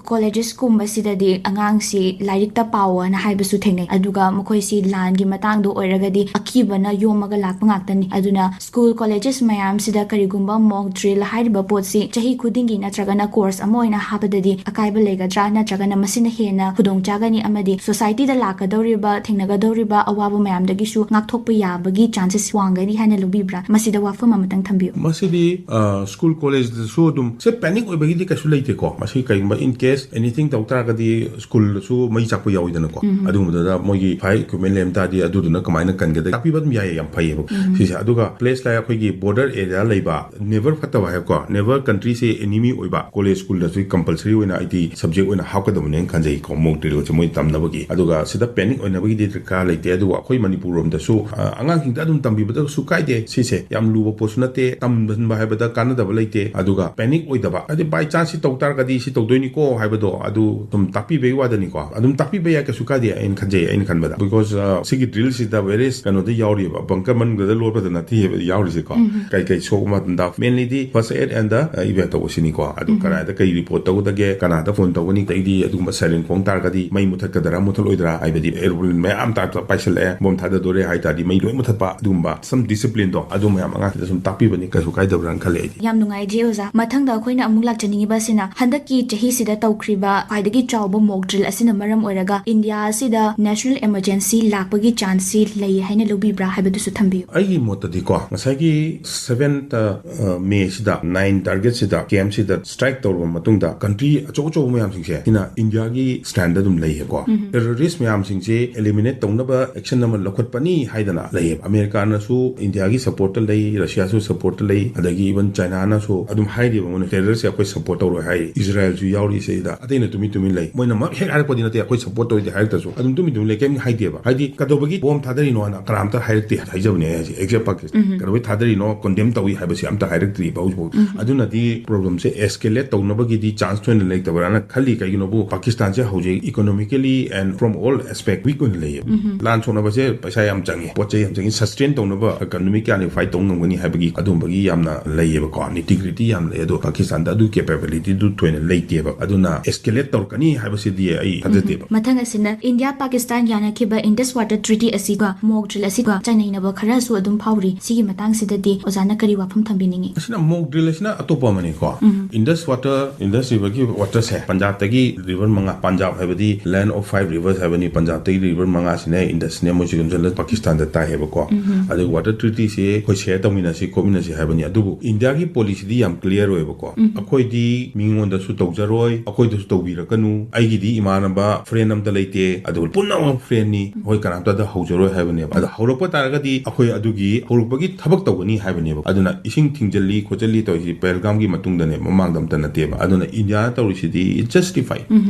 collegesꯀꯨꯝꯕꯁꯤꯗꯗꯤ ꯑꯉꯥꯡꯁꯤ ꯂꯥꯏꯔꯤꯛꯇ ꯄꯥꯎꯑꯣꯅ ꯍꯥꯏꯕꯁꯨ ꯊꯦꯡꯅꯩ, ꯑꯗꯨꯒ ꯃꯈꯣꯏꯁꯤ ꯂꯥꯟꯒꯤ ꯃꯇꯥꯡꯗ ꯑꯣꯏꯔꯒꯗꯤ ꯑꯀꯤꯕꯅ ꯌꯣꯝꯃꯒ ꯂꯥꯛꯄ ꯉꯥꯛꯇꯅꯤ꯫ ꯑꯗꯨꯅ school colleges ꯃꯌꯥꯝꯁꯤꯗ ꯀꯔꯤꯒꯨꯝꯕ mock drill ꯍꯥꯏꯔꯤꯕ ꯄꯣꯠꯁꯤ ꯆꯍꯤ ꯈꯨꯗꯤꯡꯒꯤ ꯅꯠꯇ꯭ꯔꯒꯅ course ꯑꯃ ꯑꯣꯏꯅ ꯍꯥꯞꯄꯗꯗꯤ ꯑꯀꯥꯏꯕ ꯂꯩꯒꯗ꯭ꯔꯥ, ꯅꯠꯇ꯭ꯔꯒꯅ ꯃꯁꯤꯅ ꯍꯦꯟꯅ ꯈꯨꯗꯣꯡ ꯆꯥꯒꯅꯤ ꯑꯃꯗꯤ societyꯗ ꯂꯥꯛꯀꯗꯧꯔꯤꯕ, ꯊꯦꯡꯅꯒꯗꯧꯔꯤꯕ ꯑꯋꯥꯕ ꯃꯌꯥꯝꯗꯒꯤꯁꯨ ꯉꯥꯛꯊꯣꯛꯄ ꯌꯥꯕꯒꯤ chances ꯋꯥꯡꯒꯅꯤ ꯍꯥꯏꯅ ꯂꯧꯕꯤꯕ꯭ꯔꯥ? ꯃꯁꯤꯗ ꯋꯥꯐꯝ ꯑꯃꯇꯪ ꯊꯝꯕꯤꯌꯨ꯫ ꯃꯁꯤꯗꯤ, ꯑ, school collegeꯗꯁꯨ ꯑꯗꯨꯝ ꯁꯦ panic ꯑꯣꯏꯕꯒꯤꯗꯤ ꯀꯩꯁꯨ ꯂꯩꯇꯦꯀꯣ꯫ ꯃꯁꯤ ꯀꯩꯒꯨꯝꯕ in case anything ꯇꯧ ꯇꯥꯔꯒꯗꯤ schoolꯁꯨ ꯃꯩ ꯆꯥꯛꯄ ꯌꯥꯎꯋꯤꯗꯅꯀꯣ꯫ ꯑꯗꯨꯒꯨꯝꯕꯗꯨꯗ ꯃꯣꯏꯒꯤ fire equipment ꯂꯩꯔꯝ ꯇꯥꯔꯗꯤ ꯑꯗꯨꯗꯨꯅ ꯀꯃꯥꯏꯅ ꯀꯟꯒꯗꯒꯦ ꯇꯥꯛꯄꯤꯕ ꯑꯗꯨꯝ ꯌꯥꯏꯌꯦ, ꯌꯥꯝ ꯐꯩꯌꯦꯕ ꯁꯤꯁꯦ꯫ ꯑꯗꯨꯒ place like ꯑꯩꯈꯣꯏꯒꯤ border area ꯂꯩꯕ, neighbor ꯐꯠꯇꯕ ꯍꯥꯏꯕꯀꯣ, neighbor countryꯁꯦ enemy ꯑꯣꯏꯕ college schoolꯗꯁꯨ compulsory ꯑꯣꯏꯅ ꯑꯩꯗꯤ subject ꯑꯣꯏꯅ ꯍꯥꯞꯀꯗꯕꯅꯦꯅ ꯈꯟꯖꯩꯀꯣ, mock drillꯁꯦ ꯃꯣꯏ ꯇꯝꯅꯕꯒꯤ꯫ ꯑꯗꯨꯒ ꯁꯤꯗ panic ꯑꯣꯏꯅꯕꯒꯤꯗꯤ ꯗꯔꯀꯥꯔ ꯂꯩꯇꯦ꯫ ꯑꯗꯨꯒ ꯑꯩꯈꯣꯏ ꯃꯅꯤꯄꯨꯔ ꯂꯣꯝꯗꯁꯨ, ꯑ, ꯑꯉꯥꯡꯁꯤꯡꯗ ꯑꯗꯨꯝ ꯇꯝꯕꯤꯕꯗꯁꯨ ꯀꯥꯏꯗꯦ꯫ ꯁꯤꯁꯦ ꯌꯥꯝ ꯂꯨ ꯂꯨꯕ ꯄꯣꯠꯁꯨ ꯅꯠꯇꯦ, ꯇꯝꯍꯟꯕ ꯍꯥꯏꯕꯗ ꯀꯥꯟꯅꯗꯕ ꯂꯩꯇꯦ꯫ ꯑꯗꯨꯒ panic ꯑꯣꯏꯗꯕ, ꯍꯥꯏꯗꯤ by chance ꯁꯤ ꯇꯧ ꯇꯥꯔꯒꯗꯤ ꯁꯤ ꯇꯧꯗꯣꯏꯅꯤꯀꯣ ꯍꯥꯏꯕꯗꯣ ꯑꯗꯨ ꯁꯨꯝ ꯇꯥꯛꯄꯤꯕꯒꯤ ꯋꯥꯗꯅꯤꯀꯣ꯫ ꯑꯗꯨꯝ ꯇꯥꯛꯄꯤꯕ ꯌꯥꯏ, ꯀꯩꯁꯨ ꯀꯥꯏꯗꯦ ꯑꯩꯅ ꯈꯟꯖꯩ, ꯑꯩꯅ ꯈꯟꯕꯗ꯫ Because ꯁꯤꯒꯤ drill ꯁꯤꯗ various ꯀꯩꯅꯣꯗ ꯌꯥꯎꯔꯤꯕ, bunker ꯃꯅꯨꯡꯗ ꯂꯣꯠꯄꯗ ꯅꯠꯇꯦꯕ ꯌꯥꯎꯔꯤꯁꯦꯀꯣ꯫ ꯀꯩ ꯀꯩ ꯁꯣꯛꯄ ꯃꯇꯝꯗ mainly D first aid and the evac ꯇꯧꯕꯁꯤꯅꯤꯀꯣ꯫ ꯑꯗꯨ ꯀꯗꯥꯏꯗ ꯀꯩ report ꯇꯧꯒꯗꯒꯦ, ꯀꯅꯥꯗ phone ꯇꯧꯒꯅꯤ, ꯑꯗꯩꯗꯤ ꯑꯗꯨꯒꯨꯝꯕ siren ꯈꯣꯡ ꯇꯥꯔꯒꯗꯤ ꯃꯩ ꯃꯨꯊꯠꯀꯗ꯭ꯔꯥ ꯃꯨꯊꯠꯂꯣꯏꯗ꯭ꯔꯥ, ꯍꯥꯏꯕꯗꯤ aeroplane ꯃꯌꯥꯝ ꯇꯥ ꯄꯥꯏꯁꯤꯜꯂꯛꯑꯦ, bomb ꯊꯥꯗꯗꯣꯔꯦ ꯍꯥꯏ ꯇꯥꯔꯗꯤ ꯃꯩ ꯂꯣꯏ ꯃꯨꯊꯠꯄ, ꯑꯗꯨꯒꯨꯝꯕ some discipline ꯗꯣ ꯑꯗꯨ ꯃꯌꯥꯝ ꯑꯉꯥꯡꯁꯤꯡꯗ ꯁꯨꯝ ꯇꯥꯛꯄꯤꯕꯅꯤ, ꯀꯩꯁꯨ ꯀꯥꯏꯗꯕ꯭ꯔꯥꯅ ꯈꯜꯂꯦ ꯑꯩꯗꯤ꯫ ꯌꯥꯝ ꯅꯨꯡꯉꯥꯏꯖꯩ ꯑꯣꯖꯥ꯫ ꯃꯊꯪꯗ ꯑꯩꯈꯣꯏꯅ ꯑꯃꯨꯛ ꯂꯥꯛꯆꯅꯤꯡꯉꯤꯕ ꯑꯁꯤꯅ ꯍꯟꯗꯛꯀꯤ ꯆꯍꯤꯁꯤꯗ ꯇꯧꯈ꯭ꯔꯤꯕ ꯈ꯭ꯋꯥꯏꯗꯒꯤ ꯆꯥꯎꯕ mock drill ꯑꯁꯤꯅ ꯃꯔꯝ ꯑꯣꯏꯔꯒ ꯏꯟꯗꯤꯌꯥ ꯑꯁꯤꯗ national emergency ꯂꯥꯛꯄꯒꯤ chance ꯁꯤ ꯂꯩ ꯍꯥꯏꯅ ꯂꯧꯕꯤꯕ꯭ꯔꯥ ꯍꯥꯏꯕꯗꯨꯁꯨ ꯊꯝꯕꯤꯌꯨ꯫ ꯑꯩꯒꯤ ꯃꯣꯠꯇꯗꯤꯀꯣ, ꯉꯁꯥꯏꯒꯤ seventh May ꯁꯤꯗ nine target ꯁꯤꯗ, camp ꯁꯤꯗ strike ꯇꯧꯔꯕ ꯃꯇꯨꯡꯗ country ꯑꯆꯧ ꯑꯆꯧꯕ ꯃꯌꯥꯝꯁꯤꯡꯁꯦ ꯁꯤꯅ ꯏꯟꯗꯤꯌꯥꯒꯤ stand ꯑꯗꯨꯝ ꯂꯩꯌꯦꯕꯀꯣ꯫ Terrorist ꯃꯌꯥꯝꯁꯤꯡꯁꯦ eliminate ꯇꯧꯅꯕ action ꯑꯃ ꯂꯧꯈꯠꯄꯅꯤ ꯍꯥꯏꯗꯅ ꯂꯩꯌꯦꯕ꯫ ꯑꯃꯦꯔꯤꯀꯥꯅꯁꯨ ꯏꯟꯗꯤꯌꯥꯒꯤ support ꯇ ꯂꯩ, ꯔꯁꯤꯌꯥꯁꯨ support ꯇ ꯂꯩ, ꯑꯗꯒꯤ even ꯆꯥꯏꯅꯥꯅꯁꯨ ꯑꯗꯨꯝ ꯍꯥꯏꯔꯤꯕ, ꯃꯣꯏꯅ terrorist ꯁꯦ ꯑꯩꯈꯣꯏ support ꯇꯧꯔꯣꯏ ꯍꯥꯏ꯫ ꯏꯖꯔꯥꯏꯜꯁꯨ ꯌꯥꯎꯔꯤ ꯁꯤꯗ꯫ ꯑꯇꯩꯅ ꯇꯨꯃꯤꯟ ꯇꯨꯃꯤꯟ ꯂꯩ꯫ ꯃꯣꯏꯅ ꯃꯛ ꯍꯦꯛ ꯍꯥꯏꯔꯛꯄꯗꯤ ꯅꯠꯇꯦ, ꯑꯩꯈꯣꯏ support ꯇꯧꯔꯤꯗꯤ ꯍꯥꯏꯔꯛꯇ꯭ꯔꯁꯨ ꯑꯗꯨꯝ ꯇꯨꯃꯤꯟ ꯇꯨꯃꯤꯟ ꯂꯩ, ꯀꯩꯝ ꯍꯥꯏꯗꯦꯕ꯫ ꯍꯥꯏꯗꯤ ꯀꯩꯗꯧꯕꯒꯤ bomb ꯊꯥꯗꯔꯤꯅꯣꯅ ꯀꯅꯥꯝꯇ ꯍꯥꯏꯔꯛꯇꯦ, ꯍꯥꯏꯖꯕꯅꯦ ꯑꯩ ꯍꯥꯏꯁꯦ꯫ Exact Pakistan ꯀꯩꯗꯧꯕꯩ ꯊꯥꯗꯔꯤꯅꯣ condemn ꯇꯧꯏ ꯍꯥꯏꯕꯁꯤ ꯑꯝꯇ ꯍꯥꯏꯔꯛꯇ꯭ꯔꯤꯕ ꯍꯧꯖꯤꯛꯐꯥꯎ꯫ ꯑꯗꯨꯅꯗꯤ problem ꯁꯦ escalate ꯇꯧꯅꯕꯒꯤꯗꯤ chance ꯊꯣꯏꯅ ꯂꯩꯇꯕ꯭ꯔꯥꯅ ꯈꯜꯂꯤ꯫ ꯀꯩꯒꯤꯅꯣꯕꯨ ꯄꯥꯀꯤꯁꯇꯥꯟꯁꯦ ꯍꯧꯖꯤꯛ economically and from all aspect weak ꯑꯣꯏꯅ ꯂꯩꯌꯦꯕ꯫ ꯂꯥꯟ ꯁꯣꯛꯅꯕꯁꯦ ꯄꯩꯁꯥ ꯌꯥꯝ ꯆꯪꯉꯤ, ꯄꯣꯠ ꯆꯩ ꯌꯥꯝ ꯆꯪꯉꯤ, sustain ꯇꯧꯅꯕ economy ꯀꯌꯥꯅ fight ꯇꯧ ꯉꯝꯒꯅꯤ ꯍꯥꯏꯕꯒꯤ ꯑꯗꯨꯝꯕꯒꯤ ꯌꯥꯝꯅ ꯂꯩꯌꯦꯕꯀꯣ, nitty gritty ꯌꯥꯝ ꯂꯩ꯫ ꯑꯗꯣ ꯄꯥꯀꯤꯁꯇꯥꯟꯗ ꯑꯗꯨ capability ꯗꯨ ꯊꯣꯏꯅ ꯂꯩꯇꯦꯕ꯫ ꯑꯗꯨꯅ escalate ꯇꯧꯔꯛꯀꯅꯤ ꯍꯥꯏꯕꯁꯤꯗꯤ ꯑꯩ ꯊꯥꯖꯗꯦꯕ꯫ ꯃꯊꯪ ꯑꯁꯤꯅ ꯏꯟꯗꯤꯌꯥ ꯄꯥꯀꯤꯁꯇꯥꯟ ꯌꯥꯅꯈꯤꯕ Indus Water Treaty ꯑꯁꯤꯒ mock drill ꯑꯁꯤꯒ ꯆꯥꯡꯗꯝꯅꯕ ꯈꯔꯁꯨ ꯑꯗꯨꯝ ꯐꯥꯎꯔꯤ꯫ ꯁꯤꯒꯤ ꯃꯇꯥꯡꯁꯤꯗꯗꯤ ꯑꯣꯖꯥꯅ ꯀꯔꯤ ꯋꯥꯐꯝ ꯊꯝꯕꯤꯅꯤꯡꯉꯤ? ꯑꯁꯤꯅ mock drill ꯑꯁꯤꯅ ꯑꯇꯣꯞꯄ ꯑꯃꯅꯤꯀꯣ꯫ Indus Water, Indus River ꯒꯤ water ꯁꯦ ꯄꯟꯖꯥꯕꯇꯒꯤ river ꯃꯉꯥ, ꯄꯟꯖꯥꯕ ꯍꯥꯏꯕꯗꯤ land of five rivers ꯍꯥꯏꯕꯅꯤ, ꯄꯟꯖꯥꯕꯇꯒꯤ river ꯃꯉꯥꯁꯤꯅ ꯏꯟꯗꯁꯅꯦ ꯃꯣꯏꯁꯤ ꯌꯣꯝꯁꯤꯜꯂ ꯄꯥꯀꯤꯁꯇꯥꯟꯗ ꯇꯥꯏꯌꯦꯕꯀꯣ꯫ ꯑꯗꯨꯒ water treaty ꯁꯤ ꯑꯩꯈꯣꯏ share ꯇꯧꯃꯤꯟꯅꯁꯤ ꯈꯣꯠꯃꯤꯟꯅꯁꯤ ꯍꯥꯏꯕꯅꯤ꯫ ꯑꯗꯨꯕꯨ ꯏꯟꯗꯤꯌꯥꯒꯤ policy ꯗꯤ ꯌꯥꯝ clear ꯑꯣꯏꯕꯀꯣ꯫ ꯑꯩꯈꯣꯏꯗꯤ ꯃꯤꯉꯣꯟꯗꯁꯨ ꯇꯧꯖꯔꯣꯏ, ꯑꯩꯈꯣꯏꯗꯁꯨ ꯇꯧꯕꯤꯔꯛꯀꯅꯨ, ꯑꯩꯒꯤꯗꯤ ꯏꯃꯥꯟꯅꯕ friend ꯑꯝꯇ ꯂꯩꯇꯦ, ꯑꯗꯨꯒ ꯄꯨꯝꯅꯃꯛ friend ꯅꯤ, ꯑꯩꯈꯣꯏ ꯀꯅꯥꯝꯇꯗ ꯍꯧꯖꯔꯣꯏ ꯍꯥꯏꯕꯅꯦꯕ꯫ ꯑꯗꯣ ꯍꯧꯔꯛꯄ ꯇꯥꯔꯒꯗꯤ ꯑꯩꯈꯣꯏ ꯑꯗꯨꯒꯤ ꯍꯧꯔꯛꯄꯒꯤ ꯊꯕꯛ ꯇꯧꯒꯅꯤ ꯍꯥꯏꯕꯅꯦꯕ꯫ ꯑꯗꯨꯅ ꯏꯁꯤꯡ ꯊꯤꯡꯖꯤꯜꯂꯤ ꯈꯣꯠꯆꯤꯜꯂꯤ ꯇꯧꯔꯤꯁꯤ ꯄꯍꯜꯒꯥꯝꯒꯤ ꯃꯇꯨꯡꯗꯅꯦ, ꯃꯃꯥꯡꯗ ꯑꯝꯇ ꯅꯠꯇꯦꯕ꯫ ꯑꯗꯨꯅ ꯏꯟꯗꯤꯌꯥꯅ ꯇꯧꯔꯤꯁꯤꯗꯤ it's justified꯫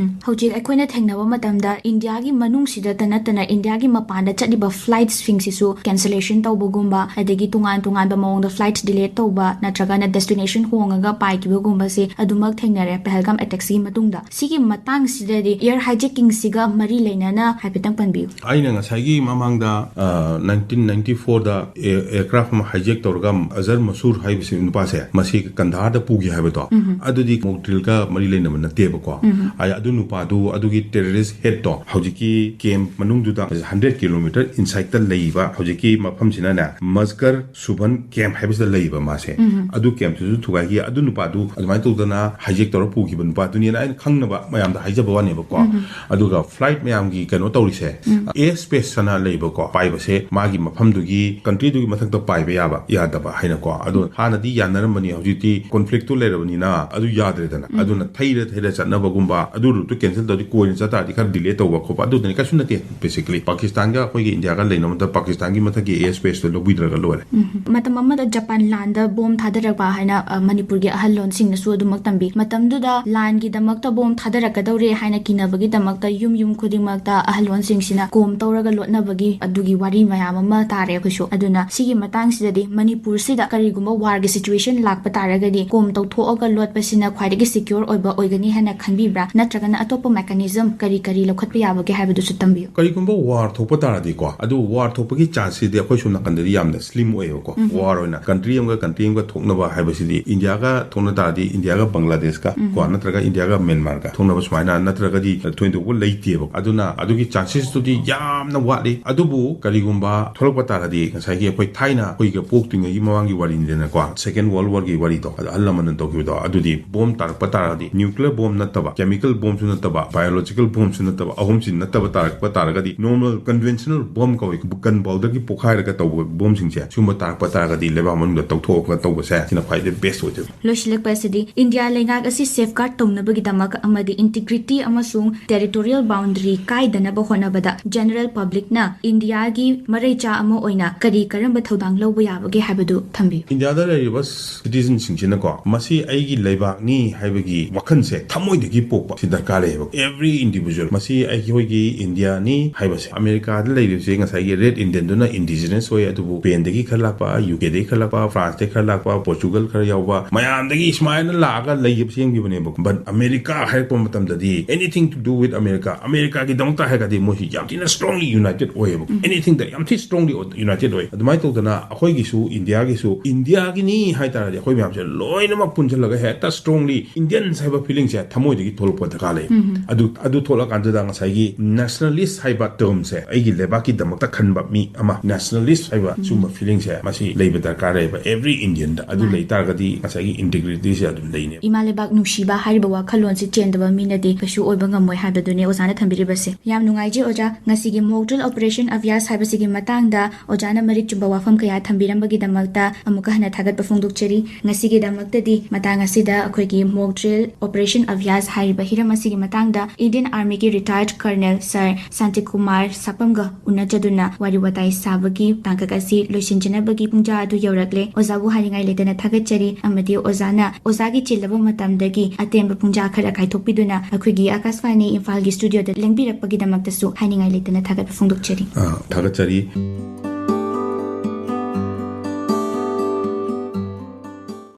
ꯍꯧꯖꯤꯛ ꯑꯩꯈꯣꯏꯅ ꯊꯦꯡꯅꯕ ꯃꯇꯝꯗ ꯏꯟꯗꯤꯌꯥꯒꯤ ꯃꯅꯨꯡꯁꯤꯗꯇ ꯅꯠꯇꯅ ꯏꯟꯗꯤꯌꯥꯒꯤ ꯃꯄꯥꯟꯗ ꯆꯠꯂꯤꯕ flight ꯁꯤꯡꯁꯤꯁꯨ cancellation ꯇꯧꯕꯒꯨꯝꯕ, ꯑꯗꯒꯤ ꯇꯣꯉꯥꯟ ꯇꯣꯉꯥꯟꯕ ꯃꯑꯣꯡꯗ flight delay ꯇꯧꯕ ꯅꯠꯇ꯭ꯔꯒꯅ destination ꯍꯣꯡꯉꯒ ꯄꯥꯏꯈꯤꯕꯒꯨꯝꯕꯁꯦ ꯑꯗꯨꯃꯛ ꯊꯦꯡꯅꯔꯦ ꯄꯍꯜꯒꯥꯝ attackꯁꯤꯒꯤ ꯃꯇꯨꯡꯗ꯫ ꯁꯤꯒꯤ ꯃꯇꯥꯡꯁꯤꯗꯗꯤ air hijackingꯁꯤꯒ ꯃꯔꯤ ꯂꯩꯅꯅ ꯍꯥꯏꯐꯦꯠꯇꯪ ꯄꯟꯕꯤꯌꯨ꯫ ꯑꯩꯅ ꯉꯁꯥꯏꯒꯤ ꯃꯃꯥꯡꯗ, ꯑ, nineteen ninety fourꯗ air-, aircraft ꯑꯃ hijack ꯇꯧꯔꯒ ꯑꯖꯔ ꯃꯁꯨꯔ ꯍꯥꯏꯕꯁꯤ ꯅꯨꯄꯥꯁꯦ, ꯃꯁꯤ ꯀꯟꯙꯥꯔꯗ ꯄꯨꯈꯤ ꯍꯥꯏꯕꯗꯣ, ꯎꯝ꯫ ꯑꯗꯨꯗꯤ ꯃꯣꯛꯗ꯭ꯔꯤꯜꯒ ꯃꯔꯤ ꯂꯩꯅꯕ ꯅꯠꯇꯦꯕꯀꯣ꯫ ꯎꯝ꯫ ꯑ-, ꯑꯗꯨ ꯅꯨꯄꯥꯗꯨ, ꯑꯗꯨꯒꯤ terrorist headꯇꯣ ꯍꯧꯖꯤꯛꯀꯤ camp ꯃꯅꯨꯡꯗꯨꯗ hundred kilometer insideꯇ ꯂꯩꯕ ꯍꯧꯖꯤꯛꯀꯤ ꯃꯐꯝꯁꯤꯅꯅꯦ, ꯃꯖꯀꯔ ꯁꯨꯚꯟ camp ꯍꯥꯏꯕꯁꯤꯗ ꯂꯩꯕ ꯃꯥꯁꯦ꯫ ꯎꯝ꯫ ꯑꯗꯨ campꯇꯨꯁꯨ ꯊꯨꯒꯥꯏꯈꯤ꯫ ꯑꯗꯨ ꯅꯨꯄꯥꯗꯨ ꯑꯗꯨꯃꯥꯏꯅ ꯇꯧꯗꯅ hijack ꯇꯧꯔ ꯄꯨꯈꯤꯕ ꯅꯨꯄꯥꯗꯨꯅꯦꯅ ꯑꯩꯅ ꯈꯪꯅꯕ ꯃꯌꯥꯝꯗ ꯍꯥꯏꯖꯕ ꯋꯥꯅꯦꯕꯀꯣ꯫ ꯎꯝ꯫ ꯑꯗꯨꯒ flight ꯃꯌꯥꯝꯒꯤ ꯀꯩꯅꯣ ꯇꯧꯔꯤꯁꯦ, ꯎꯝ꯫ Air space ꯑꯅ ꯂꯩꯕꯀꯣ, ꯄꯥꯏꯕꯁꯦ ꯃꯥꯒꯤ ꯃꯐꯝꯗꯨꯒꯤ countryꯗꯨꯒꯤ ꯃꯊꯛꯇ ꯄꯥꯏꯕ ꯌꯥꯕ ꯌꯥꯗꯕ ꯍꯥꯏꯅꯀꯣ꯫ ꯑꯗꯣ ꯍꯥꯟꯅꯗꯤ ꯌꯥꯅꯔꯝꯕꯅꯤ, ꯍꯧꯖꯤꯛꯇꯤ conflictꯇꯨ ꯂꯩꯔꯕꯅꯤꯅ ꯑꯗꯨ ꯌꯥꯗ꯭ꯔꯦꯗꯅ꯫ ꯎꯝ꯫ ꯑꯗꯨꯅ ꯊꯩꯔ ꯊꯩꯔ ꯆꯠꯅꯕꯒꯨꯝꯕ, ꯑꯗꯨ routeꯇꯨ cancel ꯇꯧꯔꯗꯤ ꯀꯣꯏꯅ ꯆꯠ ꯇꯥꯔꯗꯤ ꯈꯔ delay ꯇꯧꯕ ꯈꯣꯠꯄ ꯑꯗꯨꯗꯅꯤ, ꯀꯩꯁꯨ ꯅꯠꯇꯦ꯫ Basically ꯄꯥꯀꯤꯁꯇꯥꯟꯒ ꯑꯩꯈꯣꯏꯒꯤ ꯏꯟꯗꯤꯌꯥꯒ ꯂꯩꯅꯕꯗ ꯄꯥꯀꯤꯁꯇꯥꯟꯒꯤ ꯃꯊꯛꯀꯤ air spaceꯇꯣ ꯂꯧꯕꯤꯗ꯭ꯔꯒ ꯂꯣꯏꯔꯦ꯫ ꯎꯝ꯫ ꯃꯇꯝ ꯑꯃꯗ ꯖꯄꯥꯟ ꯂꯥꯟꯗ ꯕꯣꯝ ꯊꯥꯗꯔꯛꯄ ꯍꯥꯏꯅ, ꯑ, ꯃꯅꯤꯄꯨꯔꯒꯤ ꯑꯍꯜꯂꯣꯟꯁꯤꯡꯅꯁꯨ ꯑꯗꯨꯃꯛ ꯇꯝꯕꯤ꯫ ꯃꯇꯝꯗꯨꯗ ꯂꯥꯟꯒꯤꯗꯃꯛꯇ ꯕꯣꯝ ꯊꯥꯗꯔꯛꯀꯗꯧꯔꯦ ꯍꯥꯏꯅ ꯀꯤꯅꯕꯒꯤꯗꯃꯛꯇ ꯌꯨꯝ ꯌꯨꯝ ꯈꯨꯗꯤꯡꯃꯛꯇ ꯑꯍꯜꯂꯣꯟꯁꯤꯡꯁꯤꯅ ꯀꯣꯝ ꯇꯧꯔꯒ ꯂꯣꯠꯅꯕꯒꯤ ꯑꯗꯨꯒꯤ ꯋꯥꯔꯤ ꯃꯌꯥꯝ ꯑꯃ ꯇꯥꯔꯦ ꯑꯩꯈꯣꯏꯁꯨ꯫ ꯑꯗꯨꯅ ꯁꯤꯒꯤ ꯃꯇꯥꯡꯁꯤꯗꯗꯤ ꯃꯅꯤꯄꯨꯔꯁꯤꯗ ꯀꯔꯤꯒꯨꯝꯕ warꯒꯤ situation ꯂꯥꯛꯄ ꯇꯥꯔꯒꯗꯤ ꯀꯣꯝ ꯇꯧꯊꯣꯛꯑꯒ ꯂꯣꯠꯄꯁꯤꯅ ꯈ꯭ꯋꯥꯏꯗꯒꯤ secure ꯑꯣꯏꯕ ꯑꯣꯏꯒꯅꯤ ꯍꯥꯏꯅ ꯈꯟꯕꯤꯕ꯭ꯔꯥ? ꯅꯠꯇ꯭ꯔꯒꯅ ꯑꯇꯣꯞꯄ mechanism ꯀꯔꯤ ꯀꯔꯤ ꯂꯧꯈꯠꯄ ꯌꯥꯕꯒꯦ ꯍꯥꯏꯕꯗꯨꯁꯨ ꯇꯝꯕꯤꯌꯨ꯫ ꯀꯔꯤꯒꯨꯝꯕ war ꯊꯣꯛꯄ ꯇꯥꯔꯗꯤꯀꯣ, ꯑꯗꯨ war ꯊꯣꯛꯄꯒꯤ chanceꯁꯤꯗꯤ ꯑꯩꯈꯣꯏ ꯁꯣꯝ ꯅꯥꯀꯟꯗꯗꯤ ꯌꯥꯝꯅ slim ꯑꯣꯏꯌꯦꯕꯀꯣ꯫ ꯎꯝ꯫ War ꯑꯣꯏꯅ country ꯑꯃꯒ country ꯑꯃꯒ ꯊꯣꯛꯅꯕ ꯍꯥꯏꯕꯁꯤꯗꯤ ꯏꯟꯗꯤꯌꯥꯒ ꯊꯣꯛꯅ ꯇꯥꯔꯗꯤ ꯏꯟꯗꯤꯌꯥꯒ ꯕꯪꯒ꯭ꯂꯥꯗꯦꯁꯀ ꯎꯝ꯫ ꯀꯣ, ꯅꯠꯇ꯭ꯔꯒ ꯏꯟꯗꯤꯌꯥꯒ ꯃ꯭ꯌꯥꯟꯃꯥꯔꯒ ꯊꯣꯛꯅꯕ ꯁꯨꯃꯥꯏꯅ ꯅꯠꯇ꯭ꯔꯒꯗꯤ ꯊꯣꯏꯗꯣꯛꯄ ꯂꯩꯇꯦꯕ꯫ ꯑꯗꯨꯅ ꯑꯗꯨꯒꯤ chanceꯇꯨꯗꯤ ꯌꯥꯝꯅ ꯋꯥꯠꯂꯤ꯫ ꯑꯗꯨꯕꯨ ꯀꯔꯤꯒꯨꯝꯕ ꯊꯣꯛꯂꯛꯄ ꯇꯥꯔꯗꯤ ꯉꯁꯥꯏꯒꯤ ꯑꯩꯈꯣꯏ ꯊꯥꯏꯅ ꯑꯩꯈꯣꯏꯒ ꯄꯣꯛꯇ꯭ꯔꯤꯉꯩꯒꯤ ꯃꯃꯥꯡꯒꯤ ꯋꯥꯔꯤꯅꯤꯗꯅꯀꯣ, Second World Warꯒꯤ ꯋꯥꯔꯤꯗꯣ, ꯑꯗꯣ ꯑꯍꯜ ꯂꯃꯟꯅ ꯇꯧꯈꯤꯕꯗꯣ, ꯑꯗꯨꯗꯤ ꯕꯣꯝ ꯇꯥꯔꯛꯄ ꯇꯥꯔꯒꯗꯤ nuclear bomb ꯅꯠꯇꯕ, chemical bombꯁꯨ ꯅꯠꯇꯕ, biological bombꯁꯨ ꯅꯠꯇꯕ, ꯑꯍꯨꯝꯁꯤ ꯅꯠꯇꯕ ꯇꯥꯔꯛꯄ ꯇꯥꯔꯒꯗꯤ normal conventional bomb ꯀꯧꯏ, gun powderꯒꯤ ꯄꯣꯈꯥꯏꯔꯒ ꯇꯧꯕ ꯕꯣꯝꯁꯤꯡꯁꯦ, ꯁꯤꯒꯨꯝꯕ ꯇꯥꯔꯛꯄ ꯇꯥꯔꯒꯗꯤ ꯂꯩꯕꯥꯛ ꯃꯅꯨꯡꯗ ꯇꯧꯊꯣꯛꯑꯒ ꯇꯧꯕꯁꯦ ꯁꯤꯅ ꯈ꯭ꯋꯥꯏꯗꯒꯤ best ꯑꯣꯏꯗꯣꯏꯕ꯫ ꯂꯣꯏꯁꯤꯜꯂꯛꯄ ꯑꯁꯤꯗꯤ ꯏꯟꯗꯤꯌꯥ ꯂꯩꯉꯥꯛ ꯑꯁꯤ safeguard ꯇꯧꯅꯕꯒꯤꯗꯃꯛ ꯑꯃꯗꯤ integrity ꯑꯃꯁꯨꯡ territorial boundary ꯀꯥꯏꯗꯅꯕ ꯍꯣꯠꯅꯕꯗ general publicꯅ ꯏꯟꯗꯤꯌꯥꯒꯤ ꯃꯔꯩꯆꯥ ꯑꯃ ꯑꯣꯏꯅ ꯀꯔꯤ ꯀꯔꯝꯕ ꯊꯧꯗꯥꯡ ꯂꯧꯕ ꯌꯥꯕꯒꯦ ꯍꯥꯏꯕꯗꯨ ꯊꯝꯕꯤꯌꯨ꯫ ꯏꯟꯗꯤꯌꯥꯗ ꯂꯩꯔꯤꯕ citizenꯁꯤꯡꯁꯤꯅꯀꯣ, ꯃꯁꯤ ꯑꯩꯒꯤ ꯂꯩꯕꯥꯛꯅꯤ ꯍꯥꯏꯕꯒꯤ ꯋꯥꯈꯜꯁꯦ ꯊꯃꯣꯏꯗꯒꯤ ꯄꯣꯛꯄ ꯁꯤ ꯗꯔꯀꯥꯔ ꯂꯩꯌꯦꯕ꯫ Every individual, ꯃꯁꯤ ꯑꯩꯈꯣꯏꯒꯤ ꯏꯟꯗꯤꯌꯥꯅꯤ ꯍꯥꯏꯕꯁꯦ꯫ ꯑꯃꯦꯔꯤꯀꯥꯗ ꯂꯩꯔꯤꯕꯁꯦ ꯉꯁꯥꯏꯒꯤ Red Indianꯗꯨꯅ indigenous ꯑꯣꯏ, ꯑꯗꯨꯕꯨ Spainꯗꯒꯤ ꯈꯔ ꯂꯥꯛꯄ, UK ꯌꯨ ꯀꯦꯗꯒꯤ ꯈꯔ ꯂꯥꯛꯄ, ꯐ꯭ꯔꯥꯟꯁꯇꯒꯤ ꯈꯔ ꯂꯥꯛꯄ, ꯄꯣꯔꯆꯨꯒꯜ ꯈꯔ ꯌꯥꯎꯕ, ꯃꯌꯥꯝꯗꯒꯤ ꯁꯨꯃꯥꯏꯅ ꯂꯥꯛꯑꯒ ꯂꯩꯈꯤꯕ, ꯁꯦꯝꯈꯤꯕꯅꯦꯕ꯫ But ꯑꯃꯦꯔꯤꯀꯥ ꯍꯥꯏꯔꯛꯄ ꯃꯇꯝꯗꯗꯤ, anything to do with America, ꯑꯃꯦꯔꯤꯀꯥꯒꯤꯗꯃꯛꯇ ꯍꯥꯏꯔꯒꯗꯤ ꯃꯣꯏꯁꯤ ꯌꯥꯝ ꯊꯤꯅ strongly united ꯑꯣꯏꯌꯦꯕ꯫ Anythingꯗ ꯌꯥꯝ ꯊꯤ strongly united ꯑꯣꯏ꯫ ꯑꯗꯨꯃꯥꯏꯅ ꯇꯧꯗꯅ ꯑꯩꯈꯣꯏꯒꯤꯁꯨ, ꯏꯟꯗꯤꯌꯥꯒꯤꯁꯨ, ꯏꯟꯗꯤꯌꯥꯒꯤꯅꯤ ꯍꯥꯏ ꯇꯥꯔꯗꯤ ꯑꯩꯈꯣꯏ ꯃꯌꯥꯝꯁꯦ ꯂꯣꯏꯅꯃꯛ ꯄꯨꯟꯁꯤꯜꯂꯒ ꯍꯦꯛꯇ strongly Indians ꯍꯥꯏꯕ feelingꯁꯦ ꯊꯃꯣꯏꯗꯒꯤ ꯊꯣꯛꯂꯛꯄ ꯗꯔꯀꯥꯔ ꯂꯩ꯫ ꯑꯗꯨ, ꯑꯗꯨ ꯊꯣꯛꯂꯀꯥꯟꯗꯨꯗ ꯉꯁꯥꯏꯒꯤ nationalist ꯍꯥꯏꯕ termꯁꯦ, ꯑꯩꯒꯤ ꯂꯩꯕꯥꯛꯀꯤꯗꯃꯛꯇ ꯈꯟꯕ ꯃꯤ ꯑꯃ, nationalist ꯍꯥꯏꯕ ꯁꯤꯒꯨꯝꯕ feelingꯁꯦ, ꯃꯁꯤ ꯂꯩꯕ ꯗꯔꯀꯥꯔ ꯂꯩꯌꯦꯕ every Indianꯗ꯫ ꯑꯗꯨ ꯂꯩ ꯇꯥꯔꯒꯗꯤ ꯉꯁꯥꯏꯒꯤ integrityꯁꯦ ꯑꯗꯨꯝ ꯂꯩꯅꯦꯕ꯫ ꯏꯃꯥ ꯂꯩꯕꯥꯛ ꯅꯨꯡꯁꯤꯕ ꯍꯥꯏꯔꯤꯕ ꯋꯥꯈꯜꯂꯣꯟꯁꯤ ꯆꯦꯟꯗꯕ ꯃꯤꯅꯗꯤ ꯀꯩꯁꯨ ꯑꯣꯏꯕ ꯉꯝꯃꯣꯏ ꯍꯥꯏꯕꯗꯨꯅꯦ ꯑꯣꯖꯥꯅ ꯊꯝꯕꯤꯔꯤꯕꯁꯦ꯫ ꯌꯥꯝ ꯅꯨꯡꯉꯥꯏꯖꯩ ꯑꯣꯖꯥ, ꯉꯁꯤꯒꯤ mock drill Operation Avyas ꯍꯥꯏꯕꯁꯤꯒꯤ ꯃꯇꯥꯡꯗ ꯑꯣꯖꯥꯅ ꯃꯔꯤꯛ ꯆꯨꯝꯕ ꯋꯥꯐꯝ ꯀꯌꯥ ꯊꯝꯕꯤꯔꯝꯕꯒꯤꯗꯃꯛꯇ ꯑꯃꯨꯛꯀ ꯍꯟꯅ ꯊꯥꯒꯠꯄ ꯐꯣꯡꯗꯣꯛꯆꯔꯤ꯫ ꯉꯁꯤꯒꯤꯗꯃꯛꯇꯗꯤ ꯃꯇꯥꯡ ꯑꯁꯤꯗ ꯑꯩꯈꯣꯏꯒꯤ mock drill Operation Avyas ꯍꯥꯏꯔꯤꯕ ꯍꯤꯔꯝ ꯑꯁꯤꯒꯤ ꯃꯇꯥꯡꯗ Indian Armyꯒꯤ retired Colonel Sir Shantikumar ꯁꯥꯄꯝꯒ ꯎꯅꯖꯗꯨꯅ ꯋꯥꯔꯤ ꯋꯥꯇꯥꯏ ꯁꯥꯕꯒꯤ ꯇꯥꯡꯀꯛ ꯑꯁꯤ ꯂꯣꯏꯁꯤꯟꯖꯅꯕꯒꯤ ꯄꯨꯡꯖꯥ ꯑꯗꯨ ꯌꯧꯔꯛꯂꯦ꯫ ꯑꯣꯖꯥꯕꯨ ꯍꯥꯏꯅꯤꯡꯉꯥꯏ ꯂꯩꯇꯅ ꯊꯥꯒꯠꯆꯔꯤ, ꯑꯃꯗꯤ ꯑꯣꯖꯥꯅ ꯑꯣꯖꯥꯒꯤ ꯆꯤꯜꯂꯕ ꯃꯇꯝꯗꯒꯤ ꯑꯇꯦꯟꯕ ꯄꯨꯡꯖꯥ ꯈꯔ ꯀꯥꯏꯊꯣꯛꯄꯤꯗꯨꯅ ꯑꯩꯈꯣꯏꯒꯤ ꯑꯀꯥꯁꯕꯥꯅꯤ ꯏꯝꯐꯥꯜꯒꯤ studioꯗ ꯂꯦꯡꯕꯤꯔꯛꯄꯒꯤꯗꯃꯛꯇꯁꯨ ꯍꯥꯏꯅꯤꯡꯉꯥꯏ ꯂꯩꯇꯅ ꯊꯥꯒꯠꯄ ꯐꯣꯡꯗꯣꯛꯆꯔꯤ꯫ ꯑ, ꯊꯥꯒꯠꯆꯔꯤ꯫